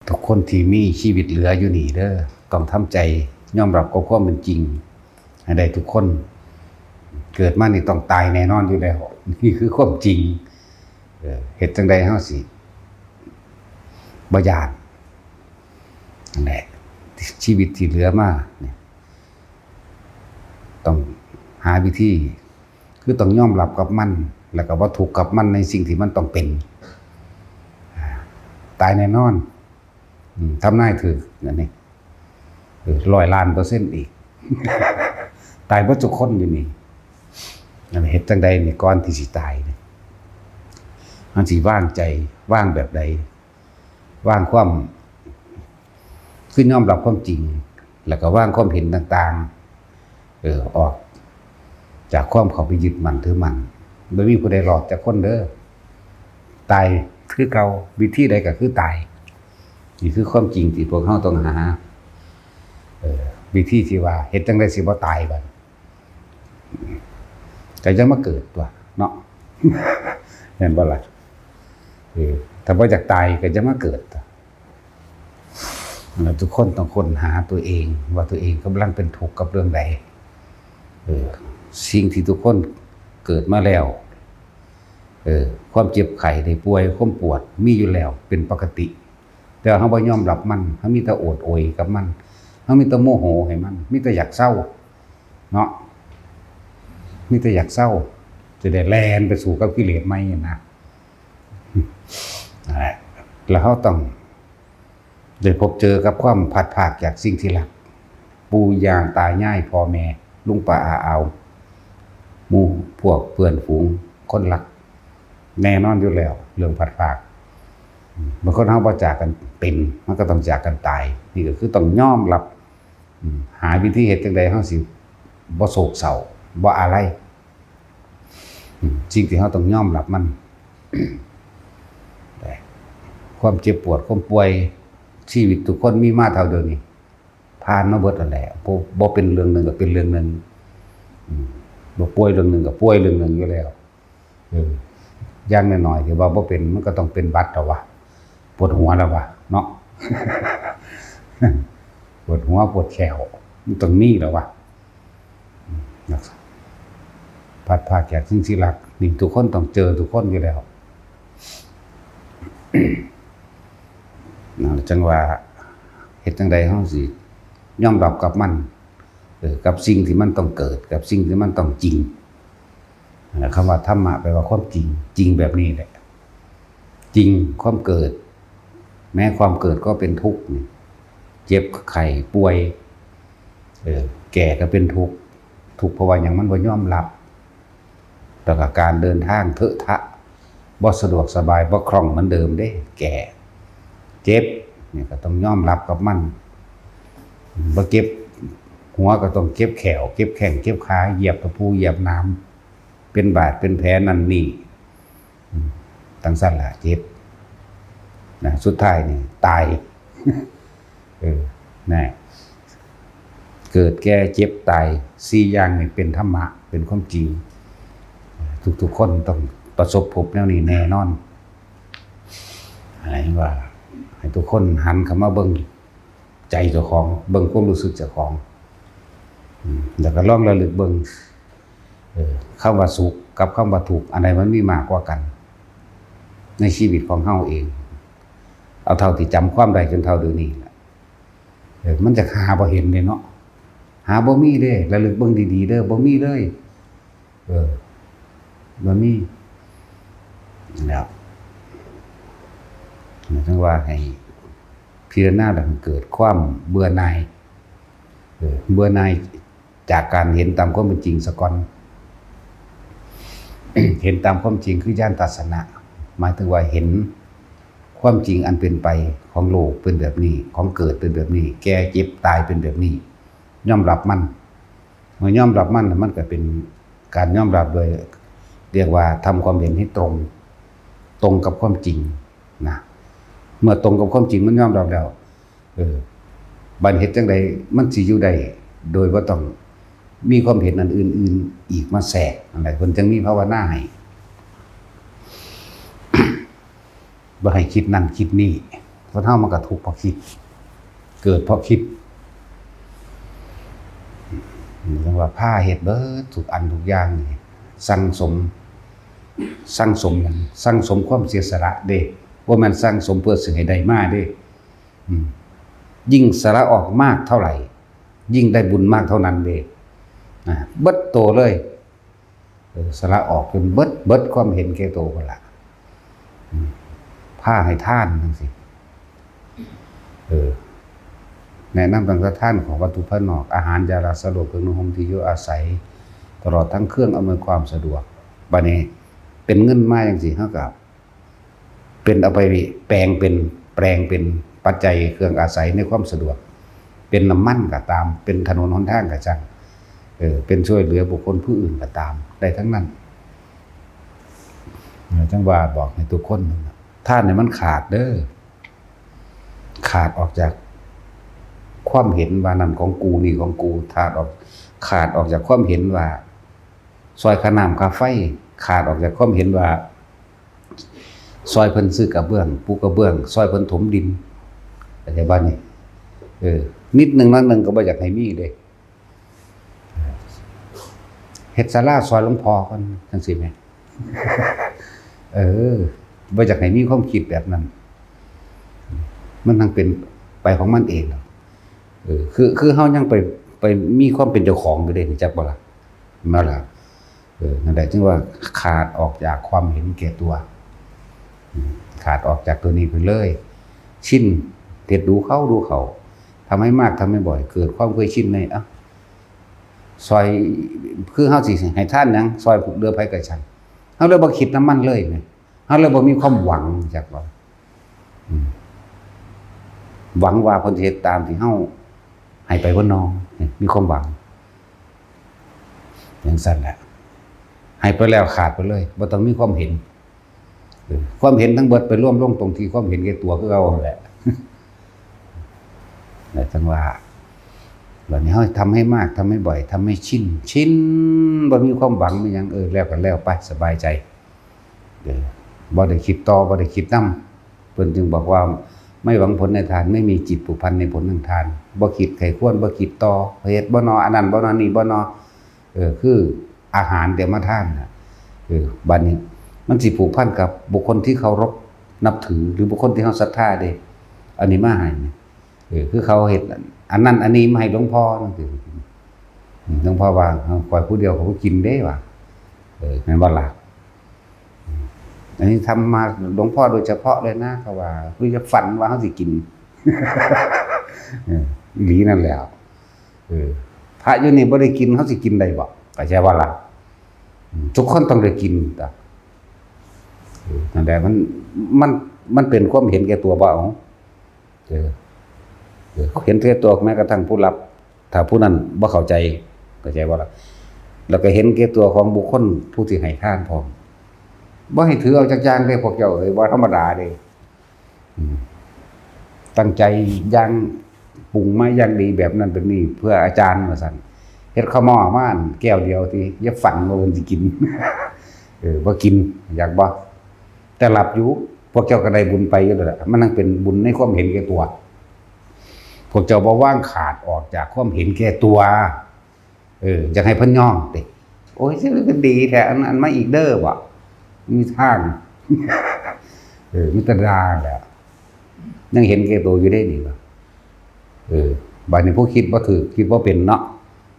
ທຸກຄົນທີ່ມີຊີວິດເຫຼືອຢູ່ນີ້ເດີ ຕ້ອງທຳໃຈຍອມຮັບກັບຄວາມເປັນຈິງໃຫ້ໄດ້ທຸກຄົນ. ເກີດມານີ້ຕ້ອງຕາຍແນ່ນອນຢູ່ແລ້ວ ນີ້ຄືຄວາມຈິງ. ເອີ ເຮັດຈັ່ງໃດເຮົາຊິບໍ່ຢ້ານ? ນັ້ນແຫຼະ ຊີວິດທີ່ເຫຼືອມານີ້ ຕ້ອງຫາວິທີ ຄືຕ້ອງຍອມຮັບກັບມັນ ແລ້ວກໍບໍ່ທຸກກັບມັນໃນສິ່ງທີ່ມັນຕ້ອງເປັນ. ອາ ຕາຍແນ່ນອນ. ອືມ ທຳນາຍຖືກອັນນີ້ ເອີ ຮ້ອຍລ້ານເປີເຊັນອີກ ຕາຍເບິດທຸກຄົນຢູ່ນີ້. ນັ້ນ ເຮັດຈັ່ງໃດນີ້ ກ່ອນທີ່ຊິຕາຍນີ້ ມັນຊິວາງໃຈ ວາງແບບໃດ? ວາງຄວາມ ຄືຍອມຮັບຄວາມຈິງ ແລ້ວກໍວາງຄວາມເຫັນຕ່າງໆ ເອີ ອອກຈາກຄວາມເຂົ້າໄປຍຶດໝັ້ນຖືໝັ້ນ. ບໍ່ມີຜູ້ໃດລອດຈັກຄົນເດີ ຕາຍຄືເກົ່າ ວິທີໃດກໍຄືຕາຍ. ນີ້ຄືຄວາມຈິງທີ່ພວກເຮົາຕ້ອງຫາ ເອີ ວິທີທີ່ວ່າເຮັດຈັ່ງໃດຊິບໍ່ຕາຍບັດ ກໍຢ່າມາເກີດຕົວະເນາະ ແມ່ນບໍ່ລະ? ເອີ ຖ້າບໍ່ຢາກຕາຍກໍຢ່າມາເກີດຕົວະ. ແລ້ວທຸກຄົນຕ້ອງຄົ້ນຫາຕົວເອງວ່າຕົວເອງກຳລັງເປັນທຸກກັບເລື່ອງໃດ. ເອີ ສິ່ງທີ່ທຸກຄົນເກີດມາແລ້ວ ເອີ ຄວາມເຈັບໄຂ້ໄດ້ປ່ວຍ ຄວາມປວດມີຢູ່ແລ້ວ ເປັນປົກກະຕິ. ແຕ່ວ່າເຮົາບໍ່ຍອມຮັບມັນ ເຮົາມີແຕ່ໂອດໂອຍກັບມັນ ເຮົາມີແຕ່ໂມໂຫໃຫ້ມັນ ມີແຕ່ຢາກເຊົາເນາະ ມີແຕ່ຢາກເຊົາ ຈະໄດ້ແລ່ນໄປສູ້ກັບກິເລດໃໝ່ນະ. ນັ້ນແຫຼະ ແລ້ວເຮົາຕ້ອງໄດ້ພົບເຈີກັບຄວາມພັດພາກຈາກສິ່ງທີ່ຮັກ ປູ່ຍ່າຕາຍາຍ ພໍ່ແມ່ ລຸງປ້າອາອາວ ໝູ່ພວກເພື່ອນຝູງ ຄົນຮັກ ແນ່ນອນຢູ່ແລ້ວເລື່ອງພັດພາກ. ບາງຄົນເຮົາບໍ່ຈາກກັນເປັນ ມັນກໍຕ້ອງຈາກກັນຕາຍ. ນີ້ກໍຄືຕ້ອງຍອມຮັບ ອາ ຫາວິທີເຮັດຈັ່ງໃດເຮົາຊິບໍ່ໂສກເສົ້າ ບໍ່ອາໄລ. ອາ ສິ່ງທີ່ເຮົາຕ້ອງຍອມຮັບມັນ ຄວາມເຈັບປວດ ຄວາມປ່ວຍ ຊີວິດທຸກຄົນມີມາເທົ່າດຽວນີ້ ຜ່ານມາເບິດນັ້ນແຫຼະ. ບໍ່ ບໍ່ເປັນເລື່ອງໜຶ່ງກໍເປັນເລື່ອງໜຶ່ງ ອາ ບໍ່ປ່ວຍເລື່ອງໜຶ່ງກໍປ່ວຍເລື່ອງໜຶ່ງຢູ່ແລ້ວ. ເອີ ຢ່າງໜ້ອຍໆ ທີ່ວ່າບໍ່ເປັນ ມັນກໍຕ້ອງເປັນຫວັດແລ້ວວະ ປວດຫົວແລ້ວວະເນາະ ປວດຫົວປວດແຂ້ວ ມັນຕ້ອງມີແລ້ວວະ. ອາ ພັດພາກຈາກສິ່ງທີ່ຮັກ ນີ້ທຸກຄົນຕ້ອງເຈີ ທຸກຄົນຢູ່ແລ້ວ. ນັ້ນແຫຼະ ຈັ່ງວ່າເຮັດຈັ່ງໃດເຮົາຊິຍອມຮັບກັບມັນ ເອີ ກັບສິ່ງທີ່ມັນຕ້ອງເກີດ ກັບສິ່ງທີ່ມັນຕ້ອງຈິງ. ນັ້ນແຫຼະ ຄຳວ່າທຳມະແປວ່າຄວາມຈິງ ຈິງແບບນີ້ແຫຼະ ຈິງຄວາມເກີດ ແມ້ຄວາມເກີດກໍເປັນທຸກ ເຈັບໄຂ້ປ່ວຍ ເອີ ແກ່ກໍເປັນທຸກ ທຸກເພາະວ່າຫຍັງ? ມັນບໍ່ຍອມຮັບ ແລ້ວກໍການເດີນທາງເທາະທະ ບໍ່ສະດວກສະບາຍ ບໍ່ຄ່ອງເໝືອນເດີມເດ້. ແກ່ ເຈັບ ນີ້ກໍຕ້ອງຍອມຮັບກັບມັນ ບໍ່ເຈັບຫົວກໍຕ້ອງເຈັບແຂ້ວ ເຈັບແຂ້ງ ເຈັບຂາ ຢຽບຕະປູ ຢຽບໜາມ ເປັນບາດເປັນແຜນັ້ນນີ້ ອາ ຈັ່ງຊັ້ນລະເຈັບນະ ສຸດທ້າຍນີ້ຕາຍ. ເອີ ນະ ເກີດ ແກ່ ເຈັບ ຕາຍ ສີ່ຢ່າງນີ້ເປັນທຳມະ ເປັນຄວາມຈິງ ທຸກໆຄົນຕ້ອງປະສົບພົບແນວນີ້ແນ່ນອນ. ໃຫ້ວ່າ ໃຫ້ທຸກຄົນຫັນເຂົ້າມາເບິ່ງໃຈເຈົ້າຂອງ ເບິ່ງຄວາມຮູ້ສຶກເຈົ້າຂອງ ອາ ແລ້ວກໍລອງລະລຶກເບິ່ງ ເອີ ຄຳວ່າສຸກກັບຄຳວ່າທຸກ ອັນໃດມັນມີມາກກວ່າກັນໃນຊີວິດຂອງເຮົາເອງ? ເອົາເທົ່າທີ່ຈຳຄວາມໄດ້ຈົນເທົ່າດຽວນີ້ລະ ເອີ ມັນຈະຫາບໍ່ເຫັນເດ້ເນາະ ຫາບໍ່ມີເດ້. ລະລຶກເບິ່ງດີໆເດີ ບໍ່ມີເລີຍ ເອີ ບໍ່ມີແລ້ວ. ຈັ່ງວ່າໃຫ້ພິຈາລະນາ ແລ້ວໃຫ້ເກີດຄວາມເບື່ອໜ່າຍ ເອີ ເບື່ອໜ່າຍ ຈາກການເຫັນຕາມຄວາມເປັນຈິງສາກ່ອນ. ເຫັນຕາມຄວາມຈິງຄືຍານທັດສະນະ ໝາຍເຖິງວ່າເຫັນຄວາມຈິງອັນເປັນໄປຂອງໂລກເປັນແບບນີ້ ຂອງເກີດເປັນແບບນີ້ ແກ່ເຈັບຕາຍເປັນແບບນີ້ ຍອມຮັບມັນ. ເມື່ອຍອມຮັບມັນ ມັນກໍເປັນການຍອມຮັບໂດຍ ເອີ້ນວ່າທຳຄວາມເຫັນໃຫ້ຕົງ ຕົງກັບຄວາມຈິງນະ. ເມື່ອຕົງກັບຄວາມຈິງ ມັນຍອມຮັບແລ້ວ ເອີ ບັດເຮັດຈັ່ງໃດມັນຊິຢູ່ໄດ້ໂດຍບໍ່ຕ້ອງມີຄວາມເຫັນອັນອື່ນໆອີກມາແຊກ? ນັ້ນແຫຼະ ເພິ່ນຈຶ່ງມີພາວະນາໃຫ້ ບໍ່ໃຫ້ຄິດນັ້ນຄິດນີ້ ຄົນເຮົາມັນກໍທຸກເພາະຄິດ ເກີດເພາະຄິດ. ຈັ່ງວ່າພາເຮັດເບິດທຸກອັນທຸກຢ່າງນີ້ ສັ່ງສົມ ສັ່ງສົມຫຍັງ? ສັ່ງສົມຄວາມເສຍສະຫຼະເດ້ ບໍ່ແມ່ນສັ່ງສົມເພື່ອຊິໃຫ້ໄດ້ມາເດ້. ອືມ ຍິ່ງສະຫຼະອອກມາກເທົ່າໃດ ຍິ່ງໄດ້ບຸນມາກເທົ່ານັ້ນເດ້. ນະ ເບິດໂຕເລີຍ. ເອີ ສະຫຼະອອກຈົນເບິດ ເບິດຄວາມເຫັນແກ່ໂຕພຸ້ນລະ. ອືມ ພາໃຫ້ທານຈັ່ງຊີ້ ເອີ ແນະນຳຕັ້ງແຕ່ທານຂອງວັດຖຸພາຍນອກ ອາຫານ ຢາລັກ ສາໂລບ ເຄື່ອງນຸ່ງຫົ່ມ ທີ່ຢູ່ອາໄສ ຕະຫຼອດທັງເຄື່ອງອຳນວຍຄວາມສະດວກ. ບາດນີ້ເປັນເງິນມາຈັ່ງຊີ້ ເຮົາກໍ ເປັນເອົາໄປແປງເປັນ ແປງເປັນປັດໄຈເຄື່ອງອາໄສໃນຄວາມສະດວກ ເປັນນ້ຳມັນກໍຕາມ ເປັນຖະໜົນຫົນທາງກໍຊ່າງ ເອີ ເປັນຊ່ວຍເຫຼືອບຸກຄົນຜູ້ອື່ນກໍຕາມ ໄດ້ທັງນັ້ນ. ເອີ ຈັ່ງວ່າບອກໃຫ້ທຸກຄົນ ທານໃຫ້ມັນຂາດເດີ້ ຂາດອອກຈາກຄວາມເຫັນວ່ານັ້ນຂອງກູ ນີ້ຂອງກູ ຂາດອອກ ຂາດອອກຈາກຄວາມເຫັນວ່າ ຊ່ອຍຄ່ານ້ຳຄ່າໄຟ ຂາດອອກຈາກຄວາມເຫັນວ່າ ຊ່ອຍເພິ່ນຊື້ກະເບື້ອງ ປູກະເບື້ອງ ຊ່ອຍເພິ່ນຖົມດິນ ເຂົ້າໃຈບໍ່ນີ້? ເອີ ນິດໜຶ່ງໜ້ອຍໜຶ່ງກໍບໍ່ຢາກໃຫ້ມີເດ້. ເຮັດສາລາຊ່ອຍຫຼວງພໍ່ກ່ອນ ຈັ່ງຊີ້ແໝ່. ເອີ ບໍ່ຢາກໃຫ້ມີຄວາມຄິດແບບນັ້ນ ມັນທັງເປັນໄປຂອງມັນເອງ. ເອີ ຄື ຄືເຮົາຍັງໄປ ໄປມີຄວາມເປັນເຈົ້າຂອງຢູ່ເດ້ ຮູ້ຈັກບໍ່ລະ? ແມ່ນລະ ເອີ ນັ້ນແຫຼະ ຈຶ່ງວ່າຂາດອອກຈາກຄວາມເຫັນແກ່ຕົວ ອືມ ຂາດອອກຈາກຕົວນີ້ໄປເລີຍ. ຊິນ ເຮັດດູເຂົ້າ ດູເຂົ້າ ທຳໃຫ້ມາກ ທຳໃຫ້ບ່ອຍ ເກີດຄວາມເຄີຍຊິນໃນ ເອົ້າ ຊ່ອຍ ຄືເຮົາຊິໃຫ້ທານຫຍັງ ຊ່ອຍເຫຼືອໃຜກໍຊ່າງ ເຮົາເລີຍບໍ່ຄິດນຳມັນເລີຍແໝ່. ເຮົາເລີຍບໍ່ມີຄວາມຫວັງ ຈັກວ່າ ອືມ ຫວັງວ່າເພິ່ນຊິເຮັດຕາມທີ່ເຮົາໃຫ້ໄປບໍ່ນໍ ມີຄວາມຫວັງ ຈັ່ງຊັ້ນແຫຼະ ໃຫ້ໄປແລ້ວຂາດໄປເລີຍ ບໍ່ຕ້ອງມີຄວາມເຫັນ. ເອີ ຄວາມເຫັນທັງເບິດໄປລວມລົງຕົງທີ່ຄວາມເຫັນແກ່ຕົວຄືເກົ່າຫັ້ນແຫຼະ. ແລ້ວຈັ່ງວ່າ ບາດນີ້ເຮົາທຳໃຫ້ມາກ ທຳໃຫ້ບ່ອຍ ທຳໃຫ້ຊິນ ຊິນ ບໍ່ມີຄວາມຫວັງມີຫຍັງ ເອີ ແລ້ວກໍແລ້ວໄປ ສະບາຍໃຈ. ເອີ ບໍ່ໄດ້ຄິດຕໍ່ ບໍ່ໄດ້ຄິດນຳ ເພິ່ນຈຶ່ງບອກວ່າ ໄມ່ຫວັງຜົນໃນທານ ໄມ່ມີຈິດຜູກພັນໃນຜົນຂອງທານ ບໍ່ຄິດໃຄ່ຄວນ ບໍ່ຄິດຕໍ່ ເຮັດບໍ່ນໍ ອັນນັ້ນບໍ່ນໍ ນີ້ບໍ່ນໍ ເອີ ຄືອາຫານທີ່ເອົາມາທານນະ. ເອີ ບາດນີ້ມັນຊິຜູກພັນກັບບຸກຄົນທີ່ເຄົາລົບນັບຖື ຫຼື ບຸກຄົນທີ່ເຮົາສັດທາເດ້ ອັນນີ້ມາໃຫ້ ເອີ ຄືເຂົາເຮັດອັນນັ້ນອັນນີ້ມາໃຫ້ຫຼວງພໍ່ ອືມ ຫຼວງພໍ່ວ່າ ເອີ ຂ້ອຍຜູ້ດຽວຂ້ອຍບໍ່ກິນເດ້ວ່າ ເອີ ແມ່ນບໍ່ລະ? ອືມ ອັນນີ້ທຳມາຫຼວງພໍ່ໂດຍສະເພາະເລີຍນະ ເຂົາວ່າ ຄືຢ່າຝັນວ່າເຮົາຊິກິນ ເອີ ອີ່ຫຼີນັ້ນແຫຼະ ເອີ ພະຢູ່ນີ້ບໍ່ໄດ້ກິນ ເຮົາຊິກິນໄດ້ບໍ່? ເຂົ້າໃຈບໍ່ລະ? ອືມ ທຸກຄົນຕ້ອງໄດ້ກິນຕະ ເອີ ນັ້ນແຫຼະ ມັນ ມັນ ມັນເປັນຄວາມເຫັນແກ່ຕົວບໍ່ເອົາ ເອີ ເອີ ເຫັນແກ່ຕົວ ແມ້ກະທັ່ງຜູ້ຮັບ ຖ້າຜູ້ນັ້ນບໍ່ເຂົ້າໃຈ ເຂົ້າໃຈບໍ່ລະ? ແລ້ວກໍເຫັນແກ່ຕົວຂອງບຸກຄົນຜູ້ທີ່ໃຫ້ທານພ້ອມ ບໍ່ໃຫ້ຖືເອົາຈັກຢ່າງເດ້ພວກເຈົ້າເອີຍ ບໍ່ທຳມະດາເດ້. ອືມ ຕັ້ງໃຈຢ່າງ ປຸງມາຢ່າງດີແບບນັ້ນແບບນີ້ ເພື່ອອາຈານວ່າຊັ້ນ ເຮັດເຂົ້າໝໍ້ມາແກ້ວດຽວຕິ ຢ່າຝັນວ່າເພິ່ນຊິກິນ ເອີ ບໍ່ກິນ ຢາກບໍ່? ແຕ່ຮັບຢູ່ ພວກເຈົ້າກໍໄດ້ບຸນໄປຢູ່ແລ້ວລະ ມັນຍັງເປັນບຸນໃນຄວາມເຫັນແກ່ຕົວ ພວກເຈົ້າບໍ່ວາງຂາດອອກຈາກຄວາມເຫັນແກ່ຕົວ ເອີ ຢາກໃຫ້ເພິ່ນຍອມຕິ ໂອ້ຍ ຊິເປັນດີແທ້ ອັນ ອັນມາອີກເດີບໍ ມີທາງ ເອີ ມີແຕ່ດ່າແຫຼະ ຍັງເຫັນແກ່ໂຕຢູ່ເດ້ນີ້ ເອີ ບາດນີ້ຜູ້ຄິດບໍ່ຖືກ ຄິດບໍ່ເປັນເນາະ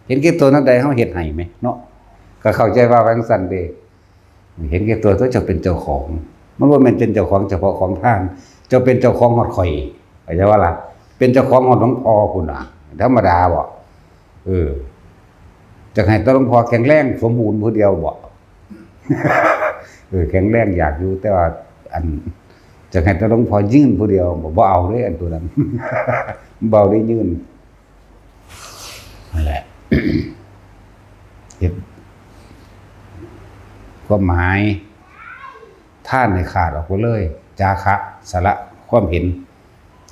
ເຫັນແກ່ໂຕແນວໃດ ເຮົາເຮັດໃຫ້ແມະເນາະ ກໍເຂົ້າໃຈວ່າວ່າຈັ່ງຊັ້ນເດ້. ເຫັນແກ່ຕົວຕົວະ ເຈົ້າເປັນເຈົ້າຂອງ ມັນບໍ່ແມ່ນເປັນເຈົ້າຂອງສະເພາະຂອງທ່ານ ເຈົ້າເປັນເຈົ້າຂອງຮອດຂ້ອຍ ເຂົ້າໃຈບໍ່ລະ? ເປັນເຈົ້າຂອງຮອດຫຼວງພໍ່ພຸ້ນນະ ທຳມະດາບໍ? ເອີ ຢາກໃຫ້ແຕ່ຫຼວງພໍ່ແຂງແຮງສົມບູນຜູ້ດຽວບໍ? ເອີ ແຂງແຮງຢາກຢູ່ ແຕ່ວ່າ ອັນ ຢາກໃຫ້ແຕ່ຫຼວງພໍ່ຍືນຜູ້ດຽວບໍ? ບໍ່ເອົາເດ້ ອັນໂຕນັ້ນ ບໍ່ເອົາໄດ້ຍືນ. ນັ້ນແຫຼະ ເຮັດ ຄວາມໝາຍທານໃຫ້ຂາດອອກໄປເລີຍ ຈາຄະ ສະຫຼະຄວາມເຫັນ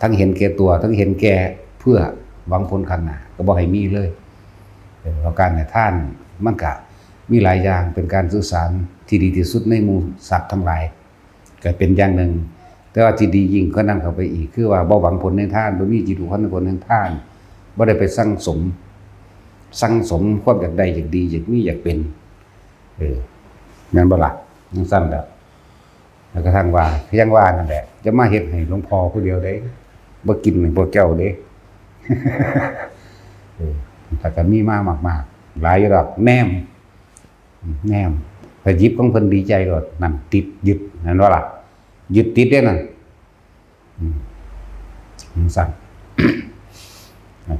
ທັງເຫັນແກ່ຕົວ ທັງເຫັນແກ່ເພື່ອຫວັງຜົນຂ້າງໜ້າ ກໍບໍ່ໃຫ້ມີເລີຍ. ເພາະການໃຫ້ທານມັນກະມີຫຼາຍຢ່າງ ເປັນການສື່ສານທີ່ດີທີ່ສຸດໃນໝູ່ສັດທັງຫຼາຍ. ກໍເປັນຢ່າງໜຶ່ງ ແຕ່ວ່າທີ່ດີຍິ່ງກວ່ານັ້ນເຂົ້າໄປອີກ ຄືວ່າບໍ່ຫວັງຜົນໃນທານ, ບໍ່ມີຈິດອຸປະທານໃນຜົນແຫ່ງທານ, ບໍ່ໄດ້ໄປສັ່ງສົມ, ສັ່ງສົມຄວາມຢາກໄດ້, ຢາກດີ, ຢາກມີ, ຢາກເປັນ. ເອີ ແມ່ນບໍ່ລະ? ຈັ່ງຊັ້ນແຫຼະ. ແລ້ວກະທັ່ງວ່າ ຄືຍັງວ່ານັ້ນແຫຼະ, ຈະມາເຮັດໃຫ້ຫຼວງພໍ່ຜູ້ດຽວເດ້, ບໍ່ກິນໃຫ້ພວກເຈົ້າເດ້. ເອີ ແລ້ວກະມີມາມາກໆ ຫຼາຍຢູ່ດອກ. ແນມ ແນມ ໄປຫຍິບຂອງເພິ່ນດີໃຈໂລດ, ນັ້ນຕິດຍຶດ, ແມ່ນບໍ່ລະ? ຍຶດຕິດເດ້ນັ້ນ. ອືມ ຈັ່ງຊັ້ນ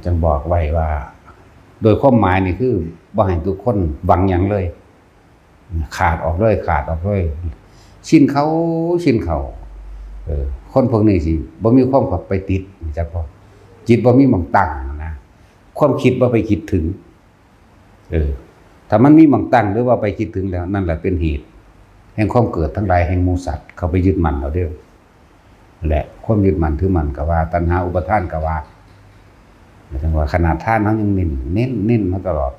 ຈັ່ງບອກໄວ້ວ່າ ໂດຍຄວາມໝາຍນີ້ຄືບໍ່ໃຫ້ທຸກຄົນຫວັງຫຍັງເລີຍ, ຂາດອອກເລີຍ, ຂາດອອກເລີຍ, ສິ້ນເຂົ້າ ສິ້ນເຂົ້າ. ເອີ ຄົນພວກນີ້ຊິບໍ່ມີຄວາມເຂົ້າໄປຕິດ, ຮູ້ຈັກບໍ່? ຈິດບໍ່ມີໝ່ອງຕັ້ງນະ, ຄວາມຄິດບໍ່ໄປຄິດເຖິງ. ເອີ ຖ້າມັນມີໝ່ອງຕັ້ງ ຫຼືວ່າໄປຄິດເຖິງແລ້ວ, ນັ້ນແຫຼະເປັນເຫດແຫ່ງຄວາມເກີດທັງຫຼາຍແຫ່ງໝູ່ສັດ ເຂົ້າໄປຍຶດໝັ້ນເອົາເດີ້. ແລະ ຄວາມຍຶດໝັ້ນຖືໝັ້ນກໍວ່າ, ຕັນຫາອຸປະທານກໍວ່າ, ຈັ່ງວ່າຂະໜາດທານເຮົາຍັງເນັ້ນ, ເນັ້ນ, ເນັ້ນມາຕະຫຼອດ.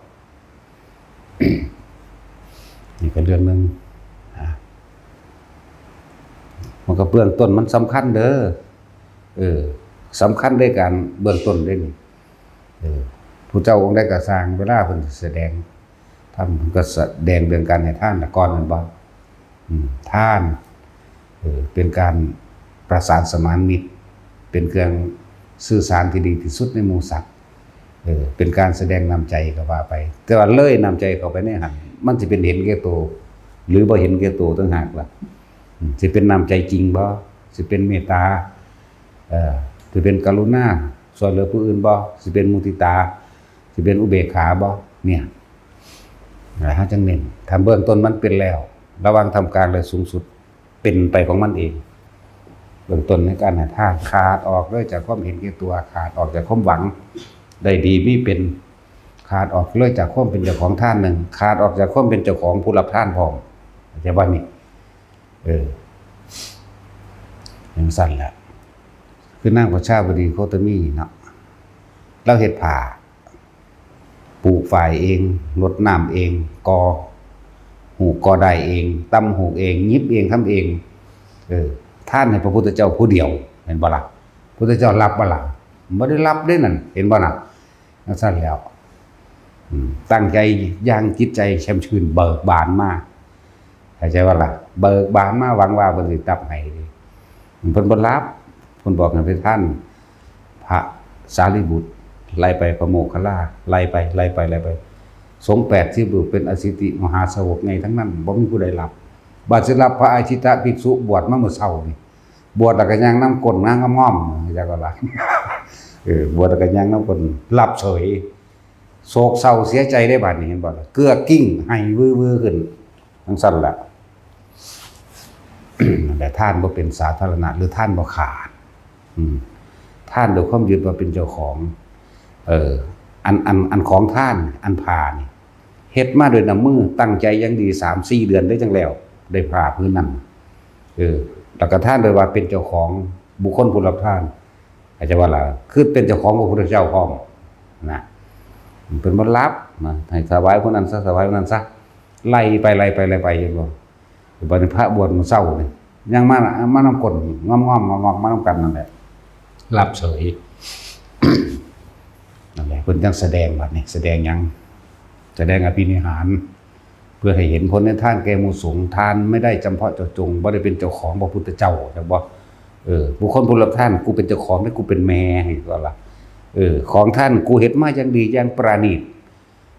ນີ້ກໍເລື່ອງໜຶ່ງນະ, ມັນກໍເບື້ອງຕົ້ນມັນສຳຄັນເດີ້. ເອີ ສຳຄັນໃນການເບື້ອງຕົ້ນເດ້ນີ້. ເອີ ຜູ້ເຈົ້າອົງໃດກໍຊ່າງ, ເວລາເພິ່ນສະແດງທຳ ເພິ່ນກໍສະແດງເລື່ອງການໃຫ້ທານລະກ່ອນ ແມ່ນບໍ່? ອືມ ທານ ເອີ ເປັນການປະສານສະໝານມິດ, ເປັນເຄື່ອງສື່ສານທີ່ດີທີ່ສຸດໃນໝູ່ສັດ. ເອີ ເປັນການສະແດງນ້ຳໃຈກໍວ່າໄປ, ແຕ່ວ່າເລີຍນ້ຳໃຈເຂົ້າໄປໃນຫັ້ນ ມັນຊິເປັນເຫັນແກ່ໂຕ ຫຼືບໍ່ເຫັນແກ່ໂຕຕ່າງຫາກລະ. ອືມ ຊິເປັນນ້ຳໃຈຈິງບໍ່? ຊິເປັນເມດຕາ? ເອີ ຊິເປັນກະລຸນາຊ່ວຍເຫຼືອຜູ້ອື່ນບໍ່? ຊິເປັນມຸທິຕາ? ຊິເປັນອຸເບກຂາບໍ່? ເນຍ ເຮົາຈັ່ງເນັ້ນ, ຖ້າເບື້ອງຕົ້ນມັນເປັນແລ້ວ, ລະຫວ່າງທ່າມກາງ ແລະ ສູງສຸດ ເປັນໄປຂອງມັນເອງ. ເບື້ອງຕົ້ນໃນການໃຫ້ທານ ຂາດອອກເລີຍຈາກຄວາມເຫັນແກ່ຕົວ, ຂາດອອກຈາກຄວາມຫວັງໄດ້ດີມີເປັນ, ຂາດອອກເລີຍຈາກຄວາມເປັນເຈົ້າຂອງທານໜຶ່ງ, ຂາດອອກຈາກຄວາມເປັນເຈົ້າຂອງຜູ້ຮັບທານພ້ອມ. ເຂົ້າໃຈບໍ່ນີ້? ເອີ ຈັ່ງຊັ້ນແຫຼະ. ຄືນາງປະຊາວະດີໂຄຕະມີເນາະ, ລາວເຮັດຜ້າ ປູກຝ້າຍເອງ, ລົດນ້ຳເອງ, ກໍ່ຫູກກໍ່ດ້າຍເອງ, ຕຳຫູກເອງ, ຫຍິບເອງ, ທຳເອງ. ເອີ ທານໃຫ້ພະພຸດທະເຈົ້າຜູ້ດຽວ, ເຫັນບໍ່ລະ? ພຸດທະເຈົ້າຮັບບໍ່ລະ? ບໍ່ໄດ້ຮັບເດ້ນັ້ນ, ເຫັນບໍ່ນະ? ຈັ່ງຊັ້ນແລ້ວ. ອືມ ຕັ້ງໃຈຢ່າງຈິດໃຈແຊ່ມຊື່ນເບີກບານມາ, ເຂົ້າໃຈບໍ່ລະ? ເບີກບານມາ ຫວັງວ່າເພິ່ນຊິຕັບໃຫ້. ເພິ່ນບໍ່ຮັບ, ເພິ່ນບອກໃຫ້ໄປທານພະສາລີບຸດ, ໄລ່ໄປພະໂມກຄະລາ, ໄລ່ໄປ, ໄລ່ໄປ, ໄລ່ໄປ. ສົງແປດສິບຮູບເປັນອະສິດທິມະຫາສາວົກໃຫຍ່ທັງນັ້ນ, ບໍ່ມີຜູ້ໃດຮັບ. ບາດຊິຮັບພະອາທິດຕະພິກສຸບວດມາມື້ເຊົ້ານີ້, ບວດແລ້ວກໍຍ່າງນຳກົ້ນງາມງອມໆ ຈັ່ງວ່າລະ. ເອີ ບວດແລ້ວກໍຍ່າງນຳກົ້ນ ຮັບເສີຍ. ໂສກເສົ້າເສຍໃຈເດ້ບາດນີ້, ເຫັນບໍ່ລະ? ເກືອກກິ້ງໄຫ້ວືໆຂຶ້ນ ຈັ່ງຊັ້ນລະ. ແຕ່ທານບໍ່ເປັນສາທາລະນະ ຫຼື ທານບໍ່ຂາດ. ອືມ ທານດ້ວຍຄວາມຍຶດວ່າເປັນເຈົ້າຂອງ. ເອີ ອັນ ອັນ ອັນຂອງທານ ອັນຜ້ານີ້ ເຮັດມາດ້ວຍນ້ຳມື, ຕັ້ງໃຈຢ່າງດີ ສາມສີ່ເດືອນໄດ້ຈັ່ງແລ້ວ ໄດ້ຜ້າຜືນນັ້ນ. ເອີ ແລ້ວກໍທານໂດຍວ່າເປັນເຈົ້າຂອງບຸກຄົນຜູ້ຮັບທານ, ເຂົ້າໃຈບໍ່ລະ? ຄືເປັນເຈົ້າຂອງພະພຸດທະເຈົ້າພ້ອມນະ. ເພິ່ນບໍ່ຮັບນະ, ໃຫ້ຖວາຍຜູ້ນັ້ນຊະ, ຖວາຍຜູ້ນັ້ນຊະ, ໄລ່ໄປ, ໄລ່ໄປ, ໄລ່ໄປ, ເຫັນບໍ່? ບັດນີ້ພະບວດມື້ເຊົ້ານີ້ ຍັງມາ, ມານຳກົ້ນງອມໆ ງອກໆ ມານຳກັນນັ້ນແຫຼະ, ຮັບເສີຍ. ນັ້ນແຫຼະ ເພິ່ນຈັ່ງສະແດງ, ບັດນີ້ສະແດງຫຍັງ? ສະແດງອະພິນິຫານ ເພື່ອໃຫ້ເຫັນຜົນໃນທານແກ່ໝູ່ສົງ. ທານໄມ່ໄດ້ຈຳເພາະເຈາະຈົງ, ບໍ່ໄດ້ເປັນເຈົ້າຂອງພະພຸດທະເຈົ້າ, ເຈົ້າບໍ່? ເອີ ບຸກຄົນຜູ້ຮັບທານ, ກູເປັນເຈົ້າຂອງເດ້, ກູເປັນແມ່ໃຫ້ກ່ອນລະ. ເອີ ຂອງທ່ານ ກູເຮັດມາຢ່າງດີ, ຢ່າງປານີດ.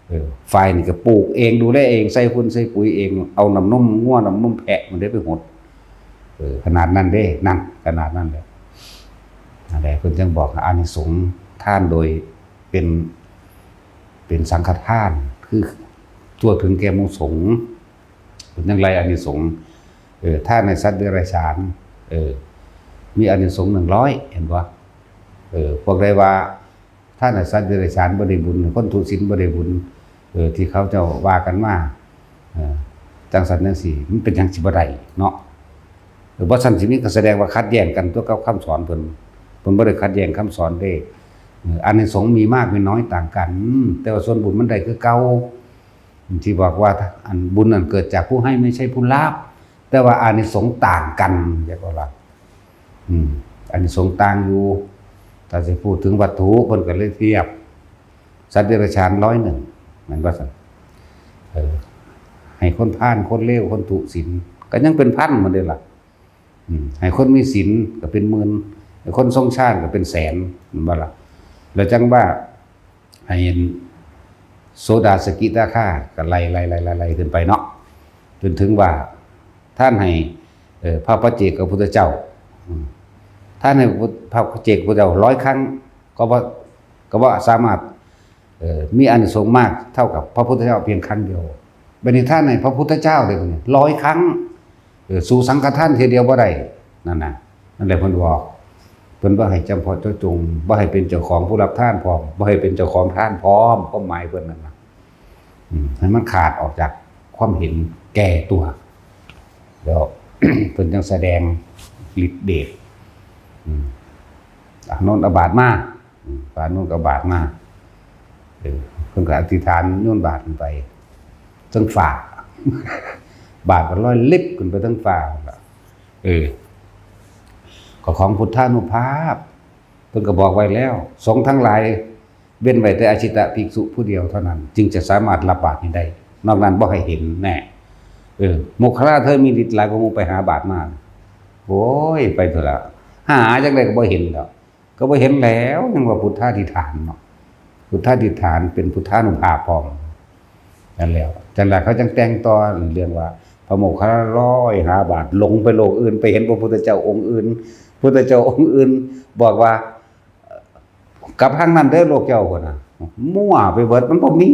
ເອີ ຝ້າຍນີ້ກໍປູກເອງ, ດູແລເອງ, ໃສ່ຝຸ່ນໃສ່ປຸຍເອງ, ເອົານ້ຳນົມງົວ ນ້ຳນົມແພະມັນໄດ້ໄປຫົດ. ເອີ ຂະໜາດນັ້ນເດ້, ນັ້ນ ຂະໜາດນັ້ນແຫຼະ. ນັ້ນແຫຼະ ເພິ່ນຈຶ່ງບອກອານິສົງທານໂດຍເປັນ ເປັນສັງຄະທານ, ຄືທົ່ວເຖິງແກ່ໝູ່ສົງ. ເພິ່ນຍັງໄລ່ອານິສົງ, ເອີ ທານໃຫ້ສັດເດຍລະສານ, ເອີ ມີອານິສົງໜຶ່ງຮ້ອຍ, ເຫັນບໍ່? ເອີ ພວກໃດວ່າ ຖ້າໃຫ້ສັດເດຍລະສານບໍ່ໄດ້ບຸນ, ຄົນທຸສິນບໍ່ໄດ້ບຸນ, ເອີ ທີ່ເຂົາເຈົ້າວ່າກັນມາ, ເອີ ຈັ່ງຊັ້ນຈັ່ງຊີ້, ມັນເປັນຫຍັງຊິບໍ່ໄດ້ເນາະ? ເອີ ບໍ່ຊັ້ນຊິມີ, ກໍສະແດງວ່າຂັດແຍ້ງກັນຕົວະກັບຄຳສອນເພິ່ນ. ເພິ່ນບໍ່ໄດ້ຂັດແຍ້ງຄຳສອນເດ້. ເອີ ອານິສົງມີມາກມີນ້ອຍຕ່າງກັນ, ແຕ່ວ່າສ່ວນບຸນມັນໄດ້ຄືເກົ່າ. ທີ່ບອກວ່າ ອັນ ບຸນນັ້ນເກີດຈາກຜູ້ໃຫ້ ໄມ່ໃຊ່ຜູ້ຮັບ, ແຕ່ວ່າອານິສົງຕ່າງກັນ, ຢາກເວົ້າວ່າ ອືມ ອານິສົງຕ່າງຢູ່. ຖ້າຊິເວົ້າເຖິງວັດຖຸ ເພິ່ນກໍເລີຍທຽບສັດເດຍລະສານຮ້ອຍໜຶ່ງ ແມ່ນບໍ່ຊັ້ນ? ເອີ ໃຫ້ຄົນພານ ຄົນເລວ ຄົນທຸສິນ ກໍຍັງເປັນພັນໝົດເດ້ລະ. ອືມ ໃຫ້ຄົນມີສິນກໍເປັນໝື່ນ ໃຫ້ຄົນຊົງຊານກໍເປັນແສນ ແມ່ນບໍ່ລະ? ແລ້ວຈັ່ງວ່າໃຫ້ໂສດາສະກິດາຄາ ກໍໄລ່ໆໆໆຂຶ້ນໄປເນາະ ຈົນເຖິງວ່າທ່ານໃຫ້ ເອີ ພະປັດເຈກພະພຸດທະເຈົ້າ ອືມ ທ່ານໃຫ້ພະປັດເຈກພະພຸດທະເຈົ້າຮ້ອຍຄັ້ງ ກໍບໍ່ ກໍບໍ່ສາມາດ ເອີ ມີອານິສົງມາກເທົ່າກັບພະພຸດທະເຈົ້າພຽງຄັ້ງດຽວ. ບັດນີ້ທ່ານໃຫ້ພະພຸດທະເຈົ້າເດ້ບັດນີ້ຮ້ອຍຄັ້ງ ເອີ ສູ້ສັງຄະທານເທື່ອດຽວບໍ່ໄດ້ ນັ້ນນະ. ນັ້ນແຫຼະເພິ່ນບອກ ເພິ່ນບໍ່ໃຫ້ຈຳເພາະເຈາະຈົງ ບໍ່ໃຫ້ເປັນເຈົ້າຂອງຜູ້ຮັບທານພ້ອມ ບໍ່ໃຫ້ເປັນເຈົ້າຂອງທານພ້ອມ ຄວາມໝາຍເພິ່ນນັ້ນນະ. ອືມ ໃຫ້ມັນຂາດອອກຈາກຄວາມເຫັນແກ່ຕົວ ແລ້ວ ເພິ່ນຈັ່ງສະແດງລິດເດດ. ອືມ ອານົນເອົາບາດມາ ອືມ ພະອານົນກໍເອົາບາດມາ ເອີ ເພິ່ນກໍອະທິຖານໂຍນບາດຂຶ້ນໄປເທິງຟ້າ ບາດກໍລອຍລິບຂຶ້ນໄປເທິງຟ້າ. ເອີ ກໍຂອງພຸດທານຸພາບ ເພິ່ນກໍບອກໄວ້ແລ້ວ ສົງທັງຫຼາຍເວັ້ນໄວ້ແຕ່ອາຊິດຕະພິກສຸຜູ້ດຽວເທົ່ານັ້ນ ຈຶ່ງຈະສາມາດຮັບບາດນີ້ໄດ້ ນອກນັ້ນບໍ່ໃຫ້ເຫັນແນ່. ເອີ ໂມກຄະລາເທີມີລິດຫຼາຍກວ່າໝູ່ ໄປຫາບາດມາ ໂອ້ຍ ໄປເທື່ອລະ ຫາຈັ່ງໃດກໍບໍ່ເຫັນດອກ ກໍບໍ່ເຫັນແລ້ວ ຍັງວ່າພຸດທາທິຖານເນາະ ພຸດທາທິຖານເປັນພຸດທານຸພາບພ້ອມ. ນັ້ນແຫຼະ ຈັ່ງໃດເຂົາຈັ່ງແຕ່ງຕໍ່ເລື່ອງວ່າ ພະໂມກຄະລາລອຍຫາບາດ ຫຼົງໄປໂລກອື່ນ ໄປເຫັນພະພຸດທະເຈົ້າອົງອື່ນ ພຸດທະເຈົ້າອົງອື່ນບອກວ່າ ກັບທາງນັ້ນເດີໂລກເຈົ້າພຸ້ນນະ ມົ້ວໄປເບິດ ມັນບໍ່ມີ.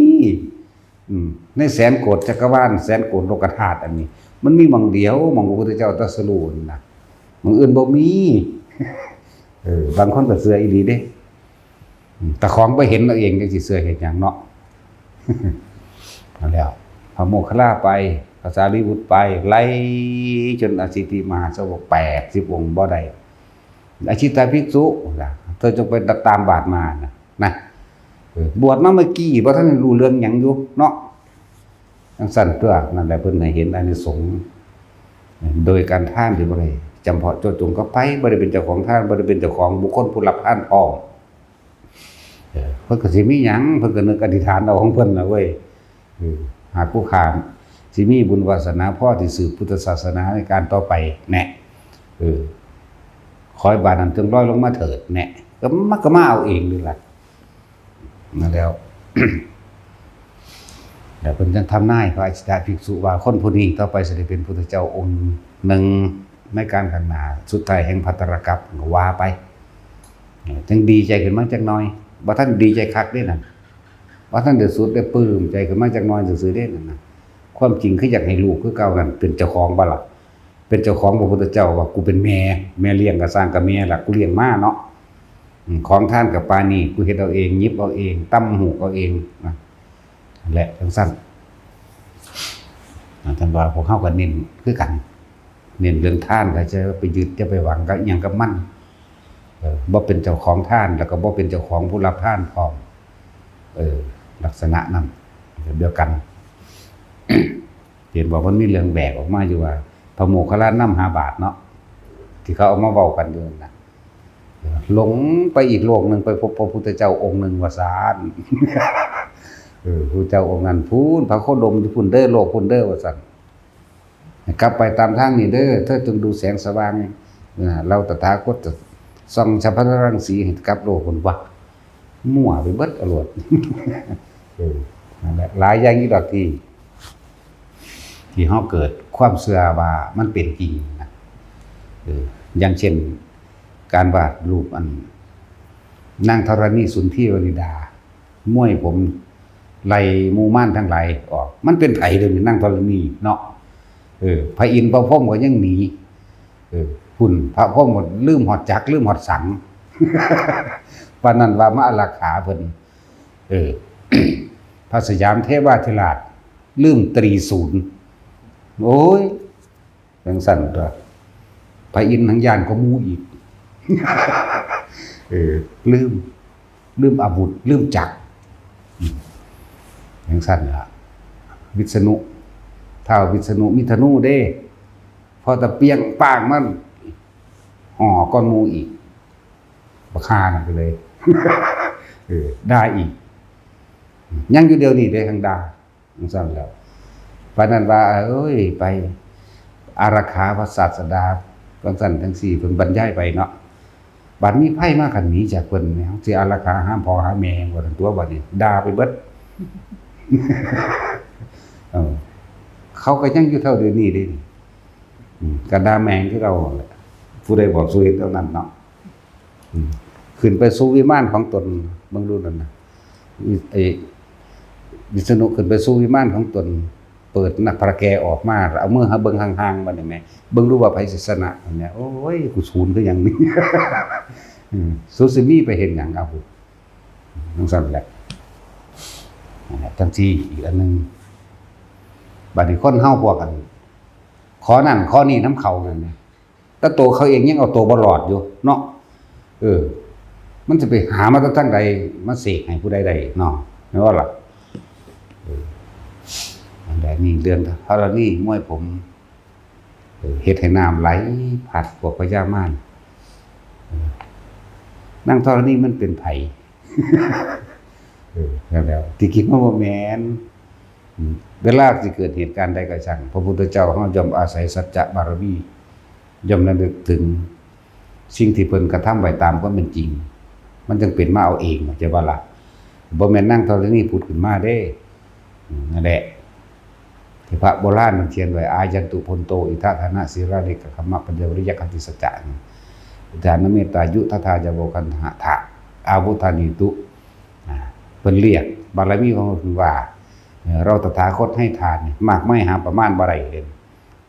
ອືມ ໃນແສນໂກດຈັກກະວານ ແສນໂກດໂລກະທາດອັນນີ້ ມັນມີໝ່ອງດຽວ ໝ່ອງພະພຸດທະເຈົ້າຕັດສະຮູ້ນັ້ນນະ ໝ່ອງອື່ນບໍ່ມີ. ເອີ ບາງຄົນກໍເຊື່ອອີ່ຫຼີເດ້ ອືມ ຕາຂອງໄປເຫັນເອົາເອງ ຈັ່ງຊິເຊື່ອເຮັດຫຍັງເນາະ. ນັ້ນແຫຼະ ພະໂມກຄະລາໄປ ພະສາລີບຸດໄປ ໄລ່ຈົນອະສິດທິມະຫາສາວົກ ແປດສິບອົງບໍ່ໄດ້ ອາຊິດຕະພິກສຸ ເຈົ້າຈົ່ງໄປຕາມບາດມານະ ນະ ເອີ ບວດມາເມື່ອກີ້ ບໍ່ທັນໄດ້ຮູ້ເລື່ອງຫຍັງຢູ່ເນາະ ຈັ່ງຊັ້ນຕົວະ. ນັ້ນແຫຼະ ເພິ່ນໃຫ້ເຫັນອານິສົງ ໂດຍການທານທີ່ບໍ່ໄດ້ຈຳເພາະເຈາະຈົງກັບໃຜ ບໍ່ໄດ້ເປັນເຈົ້າຂອງທານ ບໍ່ໄດ້ເປັນເຈົ້າຂອງບຸກຄົນຜູ້ຮັບທານພ້ອມ. ເອີ ເພິ່ນກໍຊິມີຫຍັງ ເພິ່ນກໍນຶກອະທິຖານເອົາຂອງເພິ່ນລະເວີຍ. ເອີ ຫາກຜູ້ຂ້າຊິມີບຸນວາສະໜາພໍທີ່ສືບພຸດທະສາສະໜາໃນການຕໍ່ໄປແນ່ ເອີ ຂໍໃຫ້ບາດນັ້ນຈົ່ງລອຍລົງມາເຖີດແນ່ ກໍມາ ກໍມາເອົາເອງນີ້ລະ. ນັ້ນແລ້ວ ແລ້ວເພິ່ນຈັ່ງທຳນາຍພະອາຊິດຕະພິກສຸວ່າ ຄົນຜູ້ນີ້ຕໍ່ໄປຊິໄດ້ເປັນພຸດທະເຈົ້າອົງໜຶ່ງໃນການຂ້າງໜ້າ ສຸດທ້າຍແຫ່ງພັດຕະລະກັບ ກໍວ່າໄປ. ຈັ່ງດີໃຈຂຶ້ນມາຈັກໜ່ອຍ ບໍ່ທັນດີໃຈຄັກເດ້ນັ້ນ ບໍ່ທັນໄດ້ສຸດໄດ້ປຶ້ມໃຈຂຶ້ນມາຈັກໜ່ອຍຊື່ໆເດ້ນັ້ນນະ. ຄວາມຈິງຄືຢາກໃຫ້ລູກຄືເກົ່ານັ້ນເປັນເຈົ້າຂອງບໍ່ລະ? ເປັນເຈົ້າຂອງພະພຸດທະເຈົ້າວ່າ ກູເປັນແມ່ ແມ່ລ້ຽງກໍຊ່າງ ກໍແມ່ລະ ກູລ້ຽງມາເນາະ ອືມ ຂອງທານກໍປານນີ້ ກູເຮັດເອົາເອງ ຫຍິບເອົາເອງ ຕຳຫູກເອົາເອງນະ ແລະ ຈັ່ງຊັ້ນ. ອາ ທ່ານວ່າພວກເຮົາກໍເນັ້ນຄືກັນ ເນັ້ນເລື່ອງທານ ກໍຈະໄປຍຶດ ຈະໄປຫວັງກັບອີ່ຫຍັງກັບມັນ ເອີ ບໍ່ເປັນເຈົ້າຂອງທານ ແລ້ວກໍບໍ່ເປັນເຈົ້າຂອງຜູ້ຮັບທານພ້ອມ ເອີ ລັກສະນະນັ້ນແບບດຽວກັນ. ເຫັນບໍ່ ມັນມີເລື່ອງແບກອອກມາຢູ່ວ່າ ພະໂມກຄະລານຳຫາບາດເນາະ ທີ່ເຂົາເອົາມາເວົ້າກັນຢູ່ນັ້ນນະ ລົງໄປອີກໂລກໜຶ່ງ ໄປພົບພະພຸດທະເຈົ້າອົງໜຶ່ງວ່າຊັ້ນ ເອີ ພະພຸດທະເຈົ້າອົງນັ້ນພຸ້ນ ພະໂຄດົມຢູ່ພຸ້ນເດີ ໂລກພຸ້ນເດີວ່າຊັ້ນ ໃຫ້ກັບໄປຕາມທາງນີ້ເດີ ເທີຈຶ່ງດູແສງສະຫວ່າງ ເອີ ເຫຼົ່າຕະຖາຄົດຈະສ່ອງສະພັນລັງສີໃຫ້ກັບໂລກພຸ້ນ ວະ ມົ້ວໄປເບິດອະໂລດ. ເອີ ນັ້ນແຫຼະ ຫຼາຍຢ່າງຢູ່ດອກທີ່ ທີ່ເຮົາເກີດຄວາມເຊື່ອວ່າມັນເປັນຈິງນະ ເອີ ຢ່າງເຊັ່ນ ການວາດຮູບອັນ ນາງທໍລະນີ ສຸນທີວະນິດາ ມ້ວຍຜົມໄລ່ໝູ່ມານທັງຫຼາຍອອກ ມັນເປັນໃຜເດີນີ້ ນາງທໍລະນີເນາະ ເອີ ພະອິນພະພົມກໍຍັງໜີ ເອີ ພຸ້ນ ພະພົມກໍລືມຮອດຈັກ ລືມຮອດສັງ ປານນັ້ນວ່າມາອາລັກຂາເພິ່ນ ເອີ ພະສະຫຍາມເທວາທິລາດລືມຕຣີສູນ ໂອ້ຍ ຈັ່ງຊັ້ນຕົວະ ພະອິນຫັ້ງຢ້ານກວ່າໝູ່ອີກ ເອີ ລືມ ລືມອາວຸດ ລືມຈັກ ຈັ່ງຊັ້ນລະ ວິດສະນຸ ທ້າວວິດສະນຸມີທະນູເດ້ ພໍຕະປຽງປາງມັນ ອໍ້ກ່ອນໝູ່ອີກ ບັກຫ່ານັ້ນໄປເລີຍ ເອີ ດ່າອີກ ຍັງຢູ່ດຽວນີ້ເດ້ ຍັງດ່າ ຈັ່ງຊັ້ນແລ້ວ ປານນັ້ນວ່າ ເອີຍ ໄປອາລັກຂາພະສາສະດາ ຈັ່ງຊັ້ນຈັ່ງຊີ້ ເພິ່ນບັນຍາຍໄປເນາະ. ບາດມີໄພມາ ຄັນໜີຈາກເພິ່ນນີ້ ເຮົາຊິອາລັກຂາຫາພໍ່ຫາແມ່ບໍ່ທັນຕົວະ ບາດນີ້ດ່າໄປເບິດ ເອີ ເຂົາກໍຍັງຢູ່ເທົ່າດຽວນີ້ເດ້ ອືມ ກໍດ່າແມ່ງຄືເກົ່າຫັ້ນແຫຼະ ຜູ້ໃດບອກສູ່ເຮັດແນວນັ້ນເນາະ ອືມ ຂຶ້ນໄປສູ່ວິມານຂອງຕົນ ເບິ່ງດູນັ້ນນະ ວິ ໄອ້ ວິສະນຸຂຶ້ນໄປສູ່ວິມານຂອງຕົນ ເປີດໜ້າຜາແກອອກມາ ເອົາມືຫາເບິ່ງຫ່າງໆ ບາດນີ້ແໝ ເບິ່ງດູວ່າໃຜຊິຊະນະ ອັນນີ້ ໂອ້ຍ ກູສູນຄືຫຍັງນີ້ ອືມ ສູຊິມີໄປເຮັດຫຍັງ ເອົາ ຈັ່ງຊັ້ນແຫຼະ ນັ້ນແຫຼະ ຈັ່ງຊີ້ອີກອັນໜຶ່ງ ບາດນີ້ຄົນເຮົາພວກອັນ ຂໍນັ້ນຂໍນີ້ນຳເຂົານັ້ນນະ ແຕ່ໂຕເຂົາເອງຍັງເອົາໂຕບໍ່ລອດຢູ່ເນາະ ເອີ ມັນຈະໄປຫາມາແຕ່ທາງໃດ ມາເສກໃຫ້ຜູ້ໃດໄດ້ເນາະ ແມ່ນບໍ່ລະ ເອີ ອັນໃດນີ້ເລື່ອງທໍລະນີມວຍຜົມ ເອີ ເຮັດໃຫ້ນ້ຳໄຫຼພັດພວກພະຍາມານ ເອີ ນາງທໍລະນີມັນເປັນໃຜ ເອີ ນັ້ນແຫຼະ ທີ່ຈິງມັນບໍ່ແມ່ນ ອືມ ເວລາຊິເກີດເຫດການໃດກໍຊ່າງ ພະພຸດທະເຈົ້າເຮົາຍ່ອມອາໄສສັດຈະບາລະມີ ຍ່ອມລະນຶກເຖິງສິ່ງທີ່ເພິ່ນກະທຳໄວ້ຕາມຄວາມເປັນຈິງ ມັນຈຶ່ງເປັນມາເອົາເອງ ເຂົ້າໃຈບໍ່ລະ? ບໍ່ແມ່ນນາງທໍລະນີຜຸດຂຶ້ນມາເດ້ ອືມ ນັ້ນແຫຼະ ທີ່ພະໂບລານເພິ່ນຂຽນໄວ້ ອາຍັນຕຸ ພັນໂຕ ອິດຖະທານະ ສີລານິກະກຳມະ ປັນຍາ ວະລິຍະ ຂັນຕິ ສັດຈະ ອຸດທານະເມດຕາ ຍຸດທະທາ ຈະໂວ ຄັນທະ ອາວຸດທານີຕຸ ອ່າ ເພິ່ນລຽກບາລະມີຂອງເພິ່ນວ່າ ເອີ ເຮົາຕະຖາຄົດໃຫ້ທານນີ້ ມາກມາຍຫາປະມານບໍ່ໄດ້ເດ້